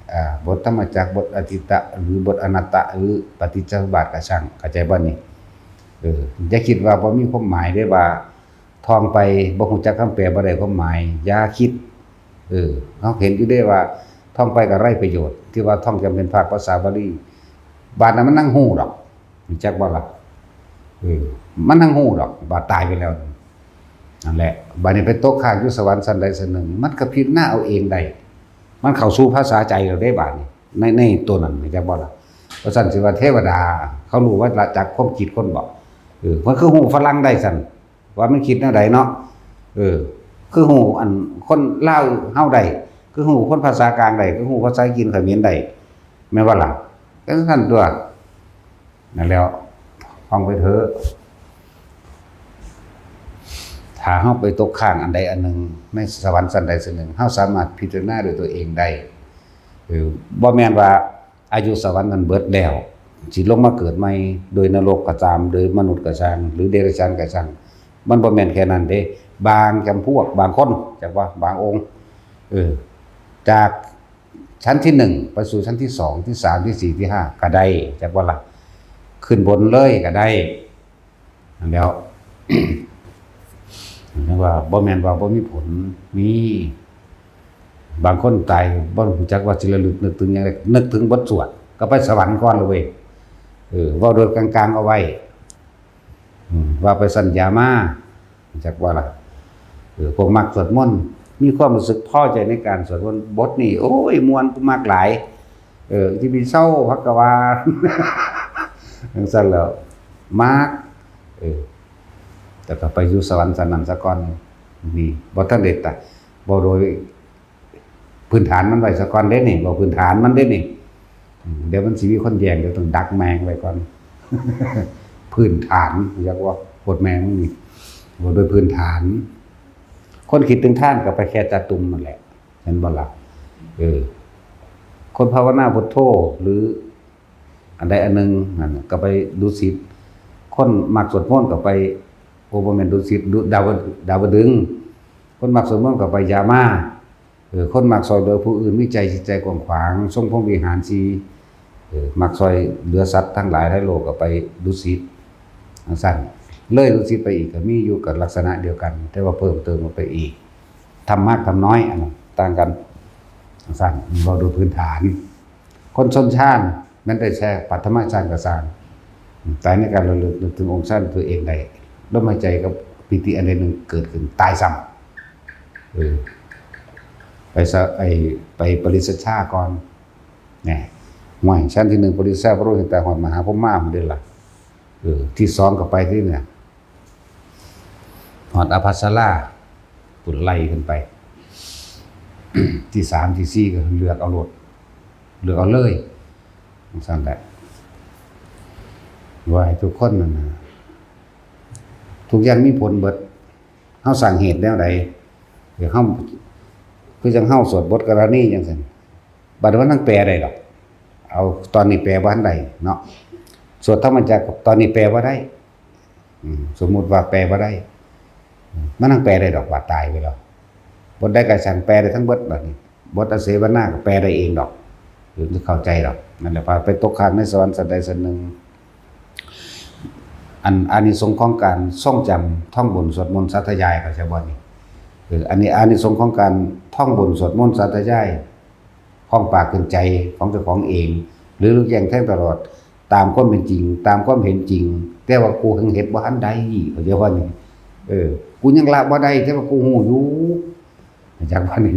ໆ ອ່າ ບົດທຳມະຈັກ ບົດອະທິດຕະ ຫຼື ບົດອະນັດຕະ ຫຼື ປະຕິດຈະສະບາດກະຊ່າງ ເຂົ້າໃຈບໍ່ນີ້? ເອີ ຢ່າຄິດວ່າບໍ່ມີຄວາມໝາຍເດ້ ວ່າທ່ອງໄປບໍ່ຮູ້ຈັກຄຳແປ ບໍ່ໄດ້ຄວາມໝາຍ ຢ່າຄິດ. ເອີ ເຮົາເຫັນຢູ່ເດ້ວ່າທ່ອງໄປກໍໄຮ້ປະໂຫຍດ ທີ່ວ່າທ່ອງຈຳເປັນພາກພາສາບາລີ ບາດນັ້ນມັນຍັງຮູ້ດອກ ຮູ້ຈັກບໍ່ລະ? ເອີ ມັນຍັງຮູ້ດອກວ່າຕາຍໄປແລ້ວ ນັ້ນແຫຼະ ບາດນີ້ໄປຕົກຄ້າງຢູ່ສະຫວັນຊັ້ນໃດຊັ້ນໜຶ່ງ ມັນກໍພິຈາລະນາເອົາເອງໄດ້ ມັນເຂົ້າສູ່ພາສາໃຈແລ້ວເດ້ບາດນີ້ ໃນ ໃນໂຕນັ້ນ ຮູ້ຈັກບໍ່ລະ? ວ່າຊັ້ນ ຊິວ່າເທວະດາ ເຂົາຮູ້ວ່າລະຈັກຄວາມຄິດຄົນບໍ? ເອີ ມັນຄືຮູ້ຝຣັ່ງໄດ້ຊັ້ນ ວ່າມັນຄິດແນວໃດເນາະ? ເອີ ຄືຮູ້ອັນຄົນລາວເຮົາໄດ້ ຄືຮູ້ຄົນພາສາກາງໄດ້ ຄືຮູ້ພາສາຈີນຂະເໝນໄດ້ ແມ່ນບໍ່ລະ? ກໍຈັ່ງຊັ້ນຕົວະ ນັ້ນແຫຼະ ຟັງໄປເຖາະ ຖ້າເຮົາໄປຕົກຄ້າງອັນໃດອັນໜຶ່ງ ໃນສະຫວັນຊັ້ນໃດຊັ້ນໜຶ່ງ ເຮົາສາມາດພິຈາລະນາດ້ວຍຕົວເອງໄດ້ ເອີ ບໍ່ແມ່ນວ່າອາຍຸສະຫວັນນັ້ນເບິດແລ້ວ ຊິລົງມາເກີດໃໝ່ ໂດຍນະລົກກໍຕາມ ໂດຍມະນຸດກໍຊ່າງ ຫຼື ເດຍລະສານກໍຊ່າງ ມັນບໍ່ແມ່ນແຄ່ນັ້ນເດ້ ບາງຈຳພວກ ບາງຄົນ ຈັກວ່າບາງອົງ ເອີ ຈາກ ຊັ້ນທີໜຶ່ງ ໄປສູ່ຊັ້ນທີສອງ ທີສາມ ທີສີ່ ທີຫ້າ ກໍໄດ້ ຈັກວ່າລະ ຂຶ້ນບົນເລີຍກໍໄດ້ ນັ້ນແຫຼະ ຈັ່ງວ່າບໍ່ແມ່ນວ່າບໍ່ມີຜົນ ມີ ບາງຄົນຕາຍບໍ່ຮູ້ຈັກວ່າຊິລະລຶກນຶກເຖິງຫຍັງເດ້ ນຶກເຖິງບົດສວດ ກໍໄປສະຫວັນກ່ອນລະເວີຍ ເອີ ເວົ້າໂດຍກາງໆເອົາໄວ້ ອືມ ວ່າໄປຊັ້ນຢາມາ ຮູ້ຈັກບໍ່ລະ? ເອີ ພວກມັກສວດມົນ ມີຄວາມຮູ້ສຶກພໍໃຈໃນການສວດມົນ ບົດນີ້ ໂອ້ຍ ມ່ວນ ກູມັກຫຼາຍ ເອີ ອິຕິປິໂສ ພະຄະວາ ຈັ່ງຊັ້ນແລ້ວ ມັກ ເອີ ແຕ່ກໍໄປຢູ່ສະຫວັນຊັ້ນນັ້ນສາກ່ອນ ນີ້ ບໍ່ທັນໄດ້ຕາຍ ເວົ້າໂດຍ ພື້ນຖານມັນໄວ້ສາກ່ອນເດ້ນີ້ ເວົ້າພື້ນຖານມັນເດ້ນີ້ ອືມ ດຽວມັນຊິມີຄົນແຍ່ງ ດຽວຕ້ອງດັກແມ່ງໄວ້ກ່ອນ ພື້ນຖານ ຢາກເວົ້າໂພດແມ່ງນີ້ ເວົ້າໂດຍພື້ນຖານ ຄົນຄິດເຖິງທານກໍໄປແຄ່ຕາຕຸ່ມນັ້ນແຫຼະ ແມ່ນບໍ່ລະ? ເອີ ຄົນພາວະນາພຸດໂທ ຫຼື ອັນໃດອັນໜຶ່ງນັ້ນ ກໍໄປດຸສິດ ຄົນມັກສວດມົນກໍໄປ ໂອ້ ບໍ່ແມ່ນດຸສິດ ດຸ ດາວະ ດາວະດຶງ ຄົນມັກສວດມົນກໍໄປຢາມາ ເອີ ຄົນມັກຊ່ອຍເຫຼືອຜູ້ອື່ນ ມີໃຈ ຈິດໃຈກວ້າງຂວາງ ຊົງພົມວິຫານສີ່ ເອີ ມັກຊ່ອຍເຫຼືອສັດທັງຫຼາຍໃນໂລກ ກໍໄປດຸສິດ ຈັ່ງຊັ້ນ ເລີຍດຸສິດໄປອີກກໍມີຢູ່ ກໍລັກສະນະດຽວກັນ ແຕ່ວ່າເພີ່ມເຕີມອອກໄປອີກ ທຳມາກທຳນ້ອຍ ອັນນັ້ນຕ່າງກັນ ຈັ່ງຊັ້ນ ເວົ້າໂດຍພື້ນຖານ ຄົນຊົນຊານ ແມ່ນໄດ້ແຕ່ປັດຖະມະຊານກໍຊ່າງ ຕາຍໃນການລະລຶກນຶກເຖິງອົງຊານຕົວເອງໄດ້ ລົມຫາຍໃຈກັບປີຕິອັນໃດໜຶ່ງເກີດຂຶ້ນ ຕາຍຊ້ຳ ເອີ ໄປສະ ໄອ້ ໄປປະລິສັດຊາກ່ອນ ແນ່ ຫ້ວຍ ຊັ້ນທີໜຶ່ງປະລິສັດຊາ ປະໂລຫິຕາ ຮອດມະຫາພົມມາພຸ້ນເດ້ລະ ເອີ ທີສອງກໍໄປທີ່ນີ້ ຮອດອະພັດສະລາ ພຸ້ນໄລ່ຂຶ້ນໄປ ທີສາມ ທີສີ່ ກໍເລືອກເອົາໂລດ ເລືອກເອົາເລີຍ ຈັ່ງຊັ້ນແຫຼະ ວ່າໃຫ້ທຸກຄົນນັ້ນນະ ທຸກຢ່າງມີຜົນເບິດ ເຮົາສ້າງເຫດແນວໃດ ຄືເຮົາ ຄືຈັ່ງເຮົາສວດບົດກະລະນີຈັ່ງຊັ້ນ ບັດນີ້ມັນຍັງແປໄດ້ດອກ ເອົາຕອນນີ້ແປບໍ່ທັນໄດ້ເນາະ ສວດທຳມະຈັກຕອນນີ້ແປບໍ່ໄດ້ ອືມ ສົມມຸດວ່າແປບໍ່ໄດ້ ອືມ ມັນຍັງແປໄດ້ດອກວ່າຕາຍໄປແລ້ວ ບົດໃດກໍຊ່າງແປໄດ້ທັງເບິດບັດນີ້ ບົດອະເສວະນາກໍແປໄດ້ເອງດອກ ເອີ ເຂົ້າໃຈດອກ ນັ້ນແຫຼະ ພາໄປຕົກຄ້າງໃນສະຫວັນຊັ້ນໃດຊັ້ນໜຶ່ງ ອັນອານິສົງຂອງການຊົງຈຳທ່ອງບົນສວດມົນສາທະຍາຍ ເຂົ້າໃຈບໍ່ນີ້? ເອີ ອັນນີ້ອານິສົງຂອງການທ່ອງບົນສວດມົນສາທະຍາຍ ຂອງປາກຂຶ້ນໃຈຂອງເຈົ້າຂອງເອງ ຫຼື ຮູ້ແຈ້ງແທງຕະຫຼອດຕາມຄວາມເປັນຈິງ ຕາມຄວາມເຫັນຈິງ ແຕ່ວ່າກູຍັງເຮັດບໍ່ທັນໄດ້ ເຂົ້າໃຈບໍ່ນີ້? ເອີ ກູຍັງລະບໍ່ໄດ້ ແຕ່ວ່າກູຮູ້ຢູ່ ຮູ້ຈັກບໍ່ນີ້?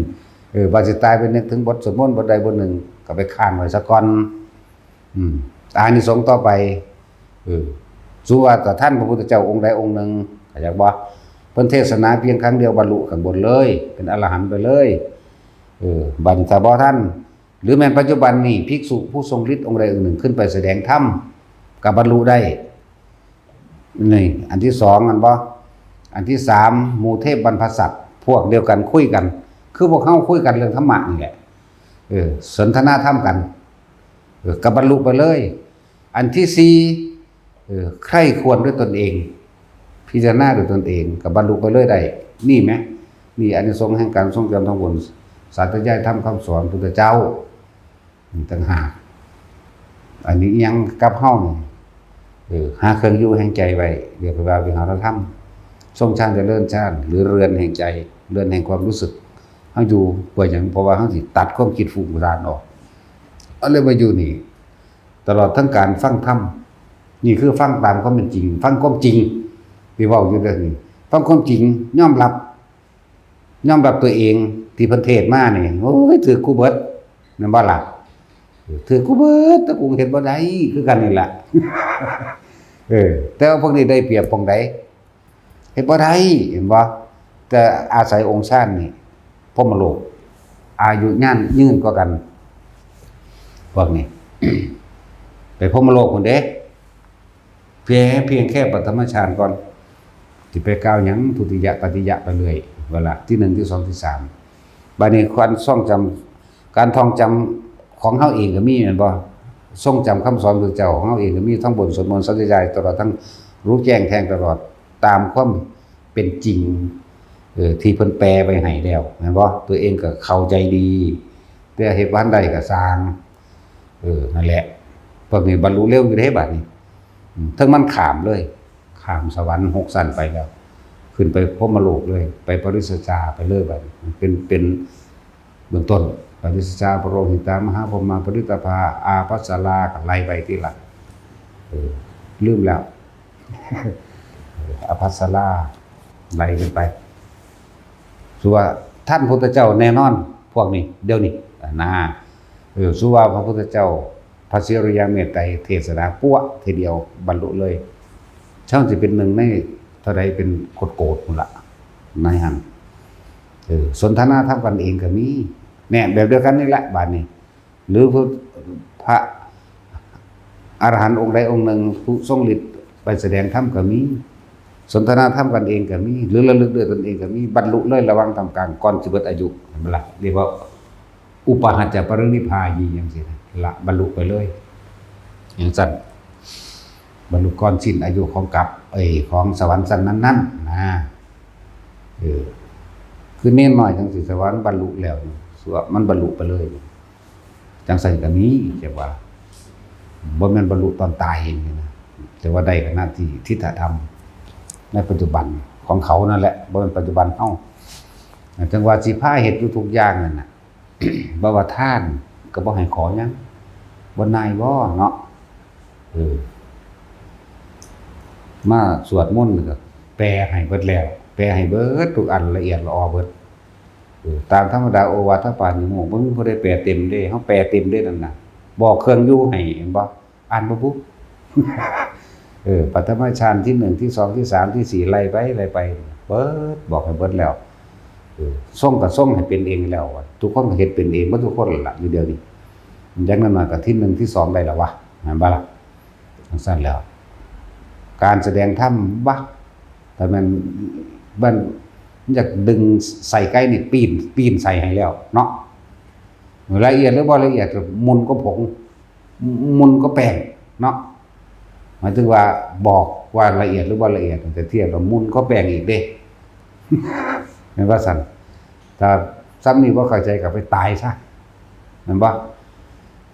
ເອີ ບາດຊິຕາຍໄປນຶກເຖິງບົດສວດມົນບົດໃດບົດໜຶ່ງ ກໍໄປຄ້າງໄວ້ຊະກ່ອນ ອືມ ອານິສົງຕໍ່ໄປ ເອີ ສົມມຸດວ່າຖ້າທ່ານພະພຸດທະເຈົ້າອົງໃດອົງໜຶ່ງ ເຂົ້າໃຈບໍ່? ເພິ່ນເທດສະໜາພຽງຄັ້ງດຽວບັນລຸຂ້າງບົນເລີຍ ເປັນອະລະຫັນໄປເລີຍ ເອີ ບັດນີ້ຖ້າບໍ່ທັນ ຫຼືແມ່ນປັດຈຸບັນນີ້ ພິກສຸຜູ້ຊົງລິດອົງໃດອົງໜຶ່ງຂຶ້ນໄປສະແດງທຳ ກໍບັນລຸໄດ້ ນີ້ອັນທີສອງແມ່ນບໍ່? ອັນທີສາມ ໝູ່ເທບບັນພະສັດ ພວກດຽວກັນຄຸຍກັນ ຄືພວກເຮົາຄຸຍກັນເລື່ອງທຳມະນີ້ແຫຼະ ເອີ ສົນທະນາທຳກັນ ເອີ ກໍບັນລຸໄປເລີຍ. ອັນທີສີ່ ເອີ ໃຄ່ຄວນດ້ວຍຕົນເອງ ພິຈາລະນາດ້ວຍຕົນເອງ ກໍບັນລຸໄປເລີຍໄດ້. ນີ້ແໝ ນີ້ອານິສົງແຫ່ງການຊົງຈຳທຳບຸນ ສາທະຍາຍທຳຄຳສອນພຸດທະເຈົ້າ ຕ່າງຫາກ. ອັນນີ້ອີ່ຫຍັງກັບເຮົານີ້? ເອີ ຫາເຄື່ອງຢູ່ແຫ່ງໃຈໄວ້ ເອີ້ນວ່າວິຫາລະທຳ ຊົງຊານຈະເລີນຊານ ຫຼືເຮືອນແຫ່ງໃຈ ເຮືອນແຫ່ງຄວາມຮູ້ສຶກ. ເຮົາຢູ່ເພື່ອຫຍັງ? ເພາະວ່າເຮົາຊິຕັດຄວາມຄິດຟຸ້ງສ້ານອອກ ເອົາເລີຍມາຢູ່ນີ້ ຕະຫຼອດທັງການຟັງທຳ. ນີ້ຄືຟັງຕາມຄວາມເປັນຈິງ ຟັງຄວາມຈິງທີ່ເວົ້າຢູ່ເດ້ນີ້ ຟັງຄວາມຈິງ ຍອມຮັບ ຍອມຮັບຕົວເອງທີ່ເພິ່ນເທດມານີ້ ໂອ້ຍ ຖືກກູເບິດ ແມ່ນບໍ່ລະ? ຖືກກູເບິດ ແຕ່ກູເຮັດບໍ່ໄດ້ຄືກັນນີ້ລະ ເອີ ແຕ່ວ່າພວກນີ້ໄດ້ປຽບໝ່ອງໃດ? ເຮັດບໍ່ໄດ້ ເຫັນບໍ່? ແຕ່ອາໄສອົງຊານນີ້ ພົມມະໂລກ ອາຍຸຍານຍືນກວ່າກັນ ພວກນີ້ ໄປພົມມະໂລກພຸ້ນເດ້. ພຽງ ພຽງແຄ່ປະຖະມະຊານກ່ອນ ຊິໄປກ່າວຫຍັງທຸຕິຍະ ຕະຕິຍະໄປເລື້ອຍ ເວລາທີໜຶ່ງ ທີສອງ ທີສາມ. ບາດນີ້ການຊອງຈຳ ການທ່ອງຈຳຂອງເຮົາເອງກໍມີແມ່ນບໍ່? ຊົງຈຳຄຳສອນຂອງເຈົ້າ ເຮົາເອງກໍມີ ທັງບົດສວດມົນ ສາທະຍາຍ ຕະຫຼອດທັງຮູ້ແຈ້ງແທງຕະຫຼອດຕາມຄວາມເປັນຈິງ ເອີ ທີ່ເພິ່ນແປໄວ້ໃຫ້ແລ້ວແມ່ນບໍ່? ຕົວເອງກໍເຂົ້າໃຈດີ ແຕ່ເຮັດບໍ່ທັນໄດ້ກໍຊ່າງ ເອີ ນັ້ນແຫຼະ ພວກນີ້ບັນລຸເລັວຢູ່ເດ້ບາດນີ້ ເຖິງມັນຂ້າມເລີຍ ຂ້າມສະຫວັນຫົກຊັ້ນໄປແລ້ວ ຂຶ້ນໄປພົມມະໂລກເລີຍ ໄປປະລິດສະຈາໄປເລີຍ ບາດນີ້ເປັນ ເປັນເບື້ອງຕົ້ນ ປະລິດສະຈາ ປະໂລຫິຕາ ມະຫາພົມມາ ປະລິດຕະພາ ອາພັດສະລາ ກໍໄລ່ໄປຕິລະ ເອີ ລືມແລ້ວ ອາພັດສະລາ ໄລ່ຂຶ້ນໄປ ສະວ່າທັນພຸດທະເຈົ້າແນ່ນອນ ພວກນີ້ ດຽວນີ້ນະ ເອີ ສະວ່າພະພຸດທະເຈົ້າ ພະສີລິຍະເມດໄຕເທດສະດາ ປວະ ທີດຽວບັນລຸເລີຍ ຊ່າງຊິເປັນໜຶ່ງໃນເທົ່າໃດ ເປັນໂກດໆພຸ້ນລະ ໃນຫັ້ນ ເອີ ສົນທະນາທຳກັນເອງກໍມີ ແນ່ ແບບດຽວກັນນີ້ແຫຼະບາດນີ້ ຫຼືພະ ພະອະລະຫັນອົງໃດອົງໜຶ່ງ ຜູ້ຊົງລິດໄປສະແດງທຳກໍມີ ສົນທະນາທຳກັນເອງກໍມີ ຫຼືລະລຶກດ້ວຍຕົນເອງກໍມີ ບັນລຸເລີຍລະຫວ່າງທ່າມກາງ ກ່ອນຊິເບິດອາຍຸ ເຫັນບໍ່ລະ? ເອີ້ນວ່າ ອຸປະຫັດຈະປະລິນິບພາຍະ ຈັ່ງຊີ້ນະ ລະບັນລຸໄປເລີຍ ຈັ່ງຊັ້ນ ບັນລຸກ່ອນສິ້ນອາຍຸຂອງກັບ ເອີຍ ຂອງສະຫວັນຊັ້ນນັ້ນໆ ນະ ເອີ ຄືເນນນ້ອຍຈັ່ງຊີ້ ສະຫວັນບັນລຸແລ້ວ ສະຫວັນມັນບັນລຸໄປເລີຍ ຈັ່ງຊັ້ນກໍມີ ແຕ່ວ່າບໍ່ແມ່ນບັນລຸຕອນຕາຍເອງນີ້ນະ ແຕ່ວ່າໄດ້ຂະນະທີ່ທິດຖະທຳໃນປັດຈຸບັນຂອງເຂົານັ້ນແຫຼະ ບໍ່ແມ່ນປັດຈຸບັນເຮົາ ຈັ່ງວ່າຊິພາເຮັດຢູ່ທຸກຢ່າງນັ້ນນະ ບໍ່ວ່າທານກໍບໍ່ໃຫ້ຂໍຫຍັງ ບໍ່ນາຍບໍ່ເນາະ ເອີ ມາສວດມົນກໍແປໃຫ້ເບິດແລ້ວ ແປໃຫ້ເບິດທຸກອັນລະອຽດລະອໍເບິດ ເອີ ຕາມທຳມະດາໂອວາທະປາຕິໂມກ ບໍ່ມີຜູ້ໃດແປເຕັມເດ້ ເຮົາແປເຕັມເດ້ນັ້ນນະ ບອກເຄື່ອງຢູ່ໃຫ້ ເຫັນບໍ່? ອ່ານບໍ່ບຸ ເອີ ປະຖະມະຊານທີໜຶ່ງ ທີສອງ ທີສາມ ທີສີ່ ໄລ່ໄປ ໄລ່ໄປ ເບິດ ບອກໃຫ້ເບິດແລ້ວ ເອີ ຊົງກໍຊົງໃຫ້ເປັນເອງແລ້ວ ທຸກຄົນກໍເຮັດເປັນເອງເບິດທຸກຄົນລະ ຢູ່ດຽວນີ້ ຢ່າງໜ້ອຍໆກໍທີໜຶ່ງ ທີສອງ ໄດ້ແລ້ວວະ ແມ່ນບໍ່ລະ? ຈັ່ງຊັ້ນແລ້ວ ການສະແດງທຳ ບາດ ຖ້າແມ່ນ ມັນ ມັນຢາກດຶງໄສ້ໄກ່ນີ້ ປີ້ນ ປີ້ນໃສ່ໃຫ້ແລ້ວເນາະ ລະອຽດຫຼືບໍ່ລະອຽດ ໝຸ່ນກໍຜົງ ໝຸ່ນກໍແປ້ງເນາະ ໝາຍເຖິງວ່າບອກວ່າລະອຽດຫຼືບໍ່ລະອຽດ ແຕ່ທຽບແລ້ວໝຸ່ນກໍແປ້ງອີກເດ້ ແມ່ນວ່າຊັ້ນ ຖ້າຊ່ຳນີ້ບໍ່ເຂົ້າໃຈກໍໄປຕາຍຊະ ແມ່ນບໍ່?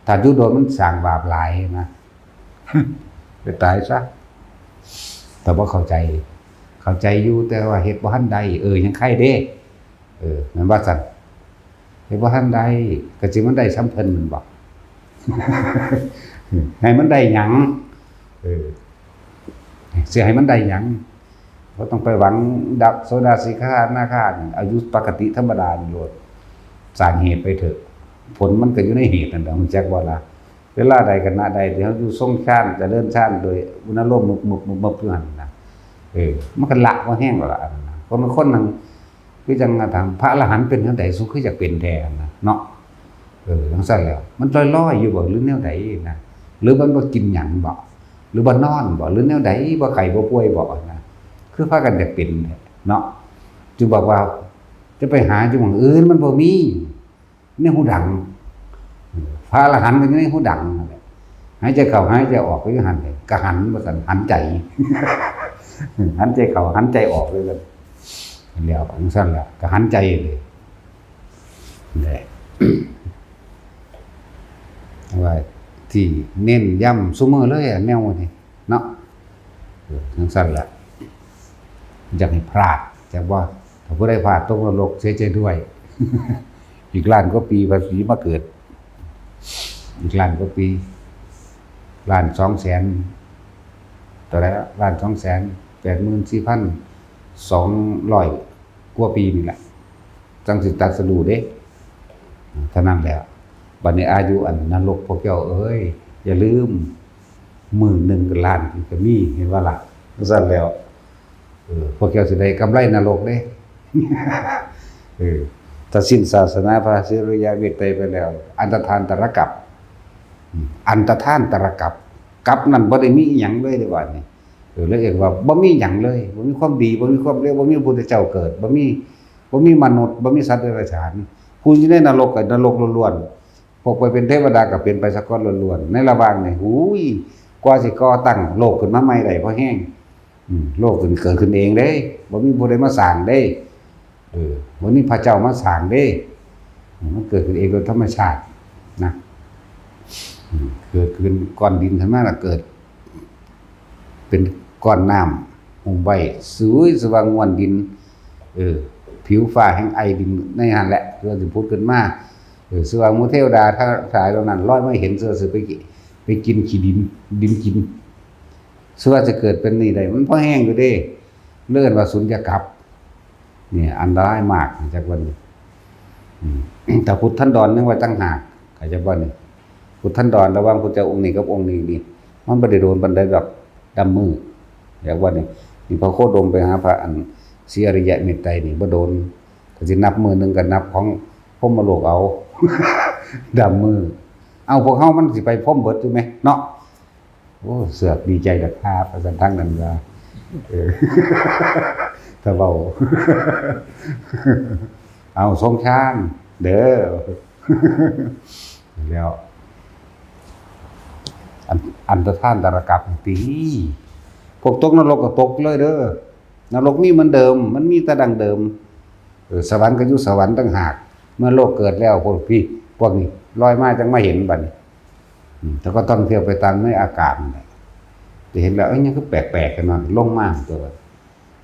ຖ້າຢູ່ດົນມັນສ້າງບາບຫຼາຍນະ ໄປຕາຍຊະ ຖ້າບໍ່ເຂົ້າໃຈ ເຂົ້າໃຈຢູ່ ແຕ່ວ່າເຮັດບໍ່ທັນໄດ້ ເອີ ຍັງໄຄເດ້ ເອີ ແມ່ນວ່າຊັ້ນ ເຮັດບໍ່ທັນໄດ້ ກໍຊິມັນໄດ້ສ່ຳເພິ່ນແມ່ນບໍ່? ໃຫ້ມັນໄດ້ຫຍັງ? ເອີ ຊິໃຫ້ມັນໄດ້ຫຍັງ? ບໍ່ຕ້ອງໄປຫວັງດັບໂສດາ ສະກິດາ ອະນາຄາ ອາຍຸປະກະຕິທຳມະດານີ້ໂລດ ສ້າງເຫດໄປເຖາະ ຜົນມັນກໍຢູ່ໃນເຫດນັ້ນແຫຼະ ຮູ້ຈັກບໍ່ລະ? ເວລາໃດຂະນະໃດທີ່ເຮົາຢູ່ຊົງຊານ ຈະເລີນຊານໂດຍອຸນາໂລມ ມຶບໆໆໆ ຢູ່ຫັ້ນນະ ເອີ ມັນກໍລະບໍ່ແຮງແລ້ວລະ ອັນນັ້ນນະ ຄົນ ຄົນນັ້ນ ຄືຈັ່ງວ່າຖາມ ພະອະລະຫັນເປັນແນວໃດ ສູຄືຢາກເປັນແທ້ຫັ້ນນະເນາະ ເອີ ຈັ່ງຊັ້ນແຫຼ້ວ ມັນລອຍໆຢູ່ບໍ ຫຼືແນວໃດນະ ຫຼືມັນບໍ່ກິນຫຍັງບໍ ຫຼືບໍ່ນອນບໍ ຫຼືແນວໃດ ບໍ່ໄຂ້ບໍ່ປ່ວຍບໍນະ ຄືພາກັນຢາກເປັນແທ້ເນາະ. ຈຶ່ງບອກວ່າຈະໄປຫາຢູ່ໝ່ອງອື່ນ ມັນບໍ່ມີ ໃນຫູດັງ ເອີ ພະອະລະຫັນກໍຢູ່ໃນຫູດັງນັ້ນແຫຼະ ຫາຍໃຈເຂົ້າຫາຍໃຈອອກກໍຢູ່ຫັ້ນແຫຼະ ກໍຫັນວ່າຊັ້ນ ຫັນໃຈ ຫັນໃຈເຂົ້າຫັນໃຈອອກເລີຍ ແລ້ວຈັ່ງຊັ້ນແຫຼະ ກໍຫັນໃຈເລີຍ ແຫຼະ ວ່າທີ່ເນັ້ນຢ້ຳຊຸມື້ເລີຍ ແນວນີ້ເນາະ ເອີ ຈັ່ງຊັ້ນແຫຼະ ຢາກໃຫ້ພລາດ ຈັກວ່າ ຖ້າຜູ້ໃດພລາດຕົກນະລົກ ເສຍໃຈດ້ວຍ ອີກລ້ານກວ່າປີພາສີມາເກີດ ອີກລ້ານກວ່າປີ ລ້ານສອງແສນ ເທົ່າໃດລະ ລ້ານສອງແສນແປດໝື່ນສີ່ພັນສອງຮ້ອຍກວ່າປີນີ້ແຫຼະ ຈັ່ງຊິຕັດສະຮູ້ເດ້. ເທົ່ານັ້ນແຫຼະ ບັດນີ້ອາຍຸອັນນະລົກພວກເຈົ້າເອີຍ ຢ່າລືມ ມື້ໜຶ່ງກໍລ້ານປີກໍມີ ເຫັນບໍ່ລະ? ຈັ່ງຊັ້ນແລ້ວ ເອີ ພວກເຈົ້າຊິໄດ້ກຳໄລນະລົກເດ້ ເອີ ຖ້າສິ້ນສາສະໜາພະສີອະລິຍະເມດໄຕໄປແລ້ວ ອັນຕະທານຕະລະກັບ ອືມ ອັນຕະທານຕະລະກັບ ກັບນັ້ນບໍ່ໄດ້ມີອີ່ຫຍັງເລີຍເດ້ບາດນີ້ ເອີ ແລ້ວເອີ້ນວ່າບໍ່ມີຫຍັງເລີຍ ບໍ່ມີຄວາມດີ ບໍ່ມີຄວາມເລວ ບໍ່ມີພະພຸດທະເຈົ້າເກີດ ບໍ່ມີ ບໍ່ມີມະນຸດ ບໍ່ມີສັດເດຍລະສານ ຜູ້ຢູ່ໃນນະລົກກໍນະລົກລ້ວນໆ ພວກໄປເປັນເທວະດາກໍເປັນໄປສາກົນລ້ວນໆ ໃນລະຫວ່າງນີ້ ຫູຍ ກວ່າຊິກໍ່ຕັ້ງໂລກຂຶ້ນມາໃໝ່ໄດ້ພໍແຮງ ອືມ ໂລກຂຶ້ນ ເກີດຂຶ້ນເອງເດ້ ບໍ່ມີຜູ້ໃດມາສ້າງເດ້ ເອີ ບໍ່ມີພະເຈົ້າມາສ້າງເດ້ ອືມ ມັນເກີດຂຶ້ນເອງໂດຍທຳມະຊາດນະ ອືມ ເກີດຂຶ້ນກ້ອນດິນຂຶ້ນມາ ແລ້ວເກີດເປັນກ້ອນນ້ຳຫຸ້ມໄວ້ ສວຍສະຫວ່າງງວນດິນ ເອີ ຜິວຟ້າແຫ່ງໄອດິນໃນຫັ້ນແຫຼະ ເພື່ອຊິຜຸດຂຶ້ນມາ ເອີ ສະຫວ່າງໝູ່ເທວະດາທັງຫຼາຍເຫຼົ່ານັ້ນລອຍມາເຫັນ ເພື່ອຊິໄປ ໄປກິນຂີ້ດິນ ດິນກິນ ເພື່ອຊິເກີດເປັນນີ້ໄດ້ ມັນພໍແຮງຢູ່ເດ້ ເອີ້ນວ່າສຸນຍາກັບ ນີ້ອັນຕະລາຍມາກ ຈັກວັນນີ້ ອືມ ຖ້າພຸດທັນດອນຍັງວ່າຕ່າງຫາກ ເຂົ້າໃຈບໍ່ນີ້? ພຸດທັນດອນລະຫວ່າງພຸດທະເຈົ້າອົງນີ້ກັບອົງນີ້ນີ້ ມັນບໍ່ໄດ້ໂດນປານໃດດອກ ດຳມື ຈັກວັນນີ້ ນີ້ພະໂຄດົມໄປຫາພະອັນສີອະລິຍະເມດໄຕນີ້ບໍ່ໂດນ ກໍຊິນັບມື້ໜຶ່ງກໍນັບຂອງພົມມະໂລກເອົາ ດຳມື ເອົາ ພວກເຮົາມັນຊິໄປພົມເບິດຢູ່ແມະເນາະ. ໂອ້ ເສືອກດີໃຈດອກຄາບ ວ່າຊັ້ນ ທາງນັ້ນວ່າ ເອີ ຖ້າເວົ້າ ເອົາ ສົງຄານເດີ ແລ້ວ ອັນ ອັນຕະທານຕະລະກັບນີ້ຕິ ພວກຕົກນະລົກກໍຕົກເລີຍເດີ ນະລົກມີເໝືອນເດີມ ມັນມີແຕ່ດັ້ງເດີມ ເອີ ສະຫວັນກໍຢູ່ສະຫວັນຕ່າງຫາກ ເມື່ອໂລກເກີດແລ້ວ ພວກພີ້ ພວກນີ້ລອຍມາ ຈັ່ງມາເຫັນບັດນີ້ ອືມ ແຕ່ກໍທ່ອງທ່ຽວໄປຕາມໃນອາກາດນັ້ນແຫຼະ ຈະເຫັນແລ້ວ ເອີຍ ຫຍັງຄືແປກໆກັນວະ ລົງມາຕົວະ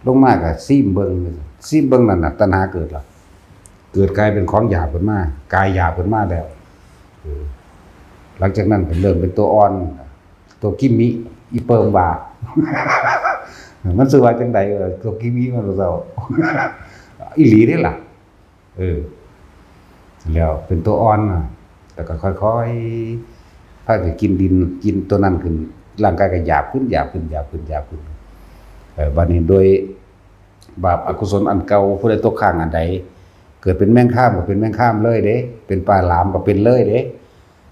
ລົງມາກໍຊີມເບິ່ງ ຊີມເບິ່ງນັ້ນນະ ຕັນຫາເກີດລະ ເກີດກາຍເປັນຂອງຫຍາບຂຶ້ນມາ ກາຍຫຍາບຂຶ້ນມາແລ້ວ ເອີ ຫຼັງຈາກນັ້ນກໍເລີ່ມເປັນຕົວອ່ອນ ຕົວກິມມິ ອີເປີມວ່າ ມັນຊື່ວ່າຈັ່ງໃດ ເອີ ຕົວກິມມິ ມັນບໍ່ເຈົ້າ ອີ່ຫຼີເດ້ລະ ເອີ ແລ້ວເປັນຕົວອ່ອນ ແລ້ວກໍຄ່ອຍໆ ພາກັນກິນດິນ ກິນຕົວນັ້ນຂຶ້ນ ຮ່າງກາຍກໍຫຍາບຂຶ້ນ ຫຍາບຂຶ້ນ ຫຍາບຂຶ້ນ ຫຍາບຂຶ້ນ ເອີ ບັດນີ້ໂດຍບາບອະກຸສົນອັນເກົ່າ ຜູ້ໃດຕົກຄ້າງອັນໃດ ເກີດເປັນແມງຄາມກໍເປັນແມງຄາມເລີຍເດ້ ເປັນປາຫຼາມກໍເປັນເລີຍເດ້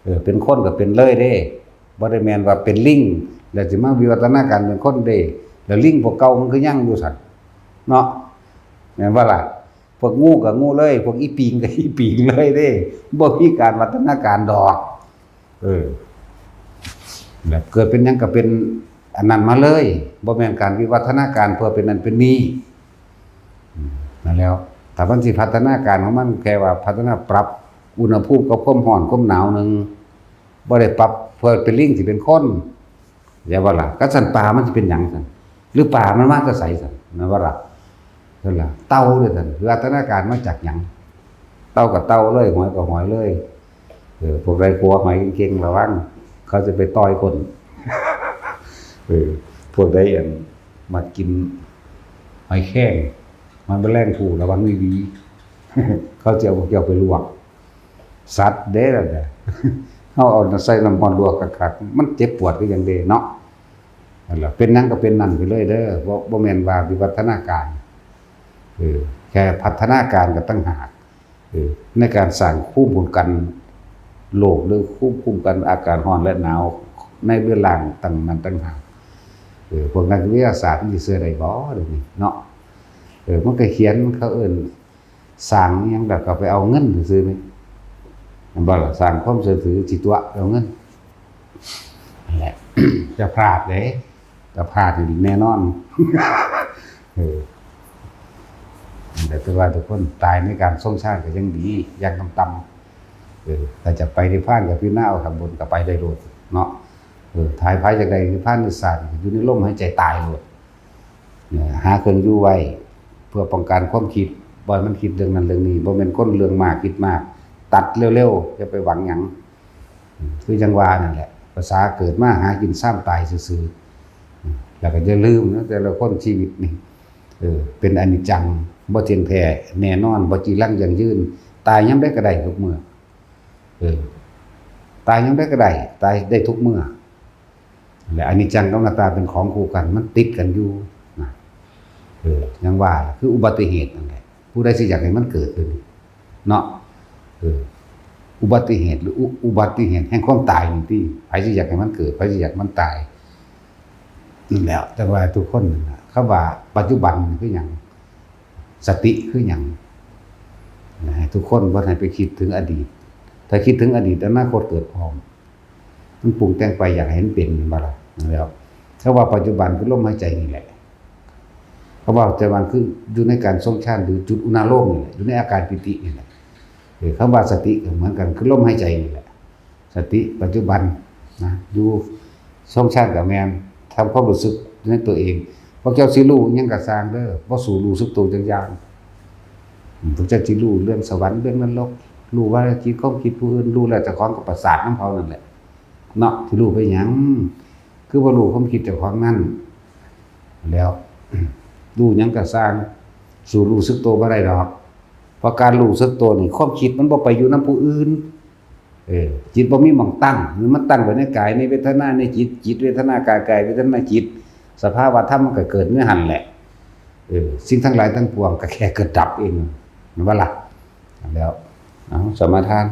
ເອີ ເປັນຄົນກໍເປັນເລີຍເດ້ ບໍ່ໄດ້ແມ່ນວ່າເປັນລິງ ແລ້ວຊິມາວິວັດທະນາການເປັນຄົນເດ້ ແລ້ວລິງພວກເກົ່າມັນຄືຍັງຢູ່ຊັ້ນເນາະ ແມ່ນບໍ່ລະ? ພວກງູກໍງູເລີຍ ພວກອີປີງກໍອີປີງເລີຍເດ້ ບໍ່ມີການວັດທະນາການດອກ ເອີ ແບບເກີດເປັນຫຍັງກໍເປັນອັນນັ້ນມາເລີຍ ບໍ່ແມ່ນການວິວັດທະນາການເພື່ອເປັນນັ້ນເປັນນີ້ ອືມ ນັ້ນແລ້ວ ຖ້າມັນຊິພັດທະນາການຂອງມັນ ແຄ່ວ່າພັດທະນາ ປັບອຸນຫະພູມກັບຄວາມຮ້ອນຄວາມໜາວໜຶ່ງ ບໍ່ໄດ້ປັບເພື່ອເປັນລິງຊິເປັນຄົນ ເຫັນບໍ່ລະ? ຄັນຊັ້ນປາມັນຊິເປັນຫຍັງຊັ້ນ? ຫຼືປາມັນມາແຕ່ໃສຊັ້ນ? ແມ່ນບໍ່ລະ? ນັ້ນລະ ເຕົ່າເດ້ຊັ້ນ ວິວັດທະນາການມາຈາກຫຍັງ? ເຕົ່າກໍເຕົ່າເລີຍ ຫອຍກໍຫອຍເລີຍ ເອີ ພວກໃດຂົວຫອຍເກັ່ງໆ ລະວັງ ເຂົາຈະໄປຕ່ອຍກົ້ນ ເອີ ພວກໃດ ອັນ ມັກກິນຫອຍແຄງ ຫອຍແມະແລງພູ ລະວັງດີໆ ເຂົາຈະເອົາພວກເຈົ້າໄປລວກ ສັດເດ້ລະ ເຮົາເອົາໃສ່ນ້ຳຮ້ອນລວກຄັກໆ ມັນເຈັບປວດຄືຫຍັງເດ້ເນາະ ນັ້ນລະ ເປັນຫຍັງກໍເປັນນັ້ນໄປເລີຍເດີ ບໍ່ ບໍ່ແມ່ນວ່າວິວັດທະນາການ ເອີ ແຄ່ພັດທະນາການກໍຕ່າງຫາກ ເອີ ໃນການສ້າງພູມຄຸ້ມກັນໂລກ ຫຼື ພູມຄຸ້ມກັນອາກາດຮ້ອນ ແລະ ໜາວໃນເຮືອນຮ່າງຕ່າງນັ້ນຕ່າງຫາກ ເອີ ພວກນັກວິທະຍາສາດມັນຊິເຊື່ອໄດ້ບໍ່ດຽວນີ້ເນາະ? ເອີ ມັນກໍຂຽນ ເຂົາເອີ້ນສ້າງຫຍັງ ແລ້ວກໍໄປເອົາເງິນຊື່ໆນີ້ ແມ່ນບໍ່ລະ? ສ້າງຄວາມເຊື່ອຖື ຊິຕົວະເອົາເງິນ ນັ້ນແຫຼະ ຈະພາດເດ້ ຈະພາດນີ້ແນ່ນອນ ເອີ ນັ້ນແຫຼະ ແຕ່ວ່າທຸກຄົນຕາຍໃນການຊົງຊາດກໍຍັງດີ ຢ່າງຕ່ຳໆ ເອີ ຖ້າຈະໄປນິບພານກໍພິຈາລະນາເອົາຂ້າງບົນກໍໄປໄດ້ໂລດເນາະ ເອີ ຖ້າໃຜຢາກໄດ້ນິບພານນິສສາດ ຢູ່ໃນລົມຫາຍໃຈຕາຍໂລດ ເອີ ຫາເຄື່ອງຢູ່ໄວ້ ເພື່ອປ້ອງກັນຄວາມຄິດ ບໍ່ໃຫ້ມັນຄິດເລື່ອງນັ້ນເລື່ອງນີ້ ບໍ່ແມ່ນຄົນເລື່ອງມາກຄິດມາກ ຕັດເລັວໆ ຢ່າໄປຫວັງຫຍັງ ຄືຈັ່ງວ່ານັ້ນແຫຼະ ພາສາເກີດມາຫາກິນຊາມຕາຍຊື່ໆ ແລ້ວກໍຢ່າລືມນະ ແຕ່ລະຄົນຊີວິດນີ້ ເອີ ເປັນອະນິດຈັງ ບໍ່ທ່ຽງແທ້ ແນ່ນອນ ບໍ່ຈີລັງຢັ້ງຢືນ ຕາຍຍາມໃດກໍໄດ້ທຸກເມື່ອ ເອີ ຕາຍຍາມໃດກໍໄດ້ ຕາຍໄດ້ທຸກເມື່ອ ແລະ ອະນິດຈັງກັບອະນັດຕາເປັນຂອງຄູ່ກັນ ມັນຕິດກັນຢູ່ນະ ເອີ ຢ່າງວ່າ ຄືອຸບັດຕິເຫດນັ້ນແຫຼະ ຜູ້ໃດຊິຢາກໃຫ້ມັນເກີດຂຶ້ນເນາະ ເອີ ອຸບັດຕິເຫດ ຫຼື ອຸ ອຸບັດຕິເຫດແຫ່ງຄວາມຕາຍນີ້ຕິ ໃຜຊິຢາກໃຫ້ມັນເກີດ ໃຜຊິຢາກໃຫ້ມັນຕາຍ ນັ້ນແຫຼະ ຈັ່ງວ່າທຸກຄົນນັ້ນນະ ຄຳວ່າປັດຈຸບັນຄືຫຍັງ? ສະຕິຄືຫຍັງ? ໃຫ້ທຸກຄົນບໍ່ໃຫ້ໄປຄິດເຖິງອະດີດ ຖ້າຄິດເຖິງອະດີດ ອະນາຄົດເກີດພ້ອມ ມັນປຸງແຕ່ງໄປ ຢາກໃຫ້ມັນເປັນ ແມ່ນບໍ່ລະ? ນັ້ນແຫຼະ ຄຳວ່າປັດຈຸບັນຄືລົມຫາຍໃຈນີ້ແຫຼະ ຄຳວ່າປັດຈຸບັນຄືຢູ່ໃນການຊົງຊາດ ຫຼື ຈຸດອຸນາໂລມນີ້ແຫຼະ ຢູ່ໃນອາການປີຕິນີ້ແຫຼະ ເອີ ຄຳວ່າສະຕິກໍເໝືອນກັນ ຄືລົມຫາຍໃຈນີ້ແຫຼະ ສະຕິປັດຈຸບັນນະ ຢູ່ຊົງຊາດກໍແມ່ນ ທຳຄວາມຮູ້ສຶກໃນຕົວເອງ ພວກເຈົ້າຊິຮູ້ຫຍັງກໍຊ່າງເດີ ບໍ່ສູ້ຮູ້ສຶກໂຕຈັກຢ່າງ ອືມ ພວກເຈົ້າຊິຮູ້ເລື່ອງສະຫວັນ ເລື່ອງນະລົກ ຮູ້ວ່າຈິດ ຄວາມຄິດຜູ້ອື່ນ ຮູ້ແລ້ວເຈົ້າຂອງກໍປະສາດນຳເຂົານັ້ນແຫຼະເນາະ ຊິຮູ້ໄປຫຍັງ? ຄືບໍ່ຮູ້ຄວາມຄິດເຈົ້າຂອງນັ້ນ ແລ້ວ ຮູ້ຫຍັງກໍຊ່າງ ສູ້ຮູ້ສຶກໂຕບໍ່ໄດ້ດອກ ເພາະການຮູ້ສຶກໂຕນີ້ ຄວາມຄິດມັນບໍ່ໄປຢູ່ນຳຜູ້ອື່ນ ເອີ ຈິດບໍ່ມີໝ່ອງຕັ້ງ ມັນຕັ້ງໄວ້ໃນກາຍ ໃນເວທະນາ ໃນຈິດ ຈິດເວທະນາກາຍ ກາຍເວທະນາຈິດ ສະພາວະທຳມັນກໍເກີດໃນຫັ້ນແຫຼະ ເອີ ສິ່ງທັງຫຼາຍທັງປວງກໍແຄ່ເກີດດັບເອງ ແມ່ນບໍ່ລະ? ແລ້ວ ເອົາ ສະມາທານ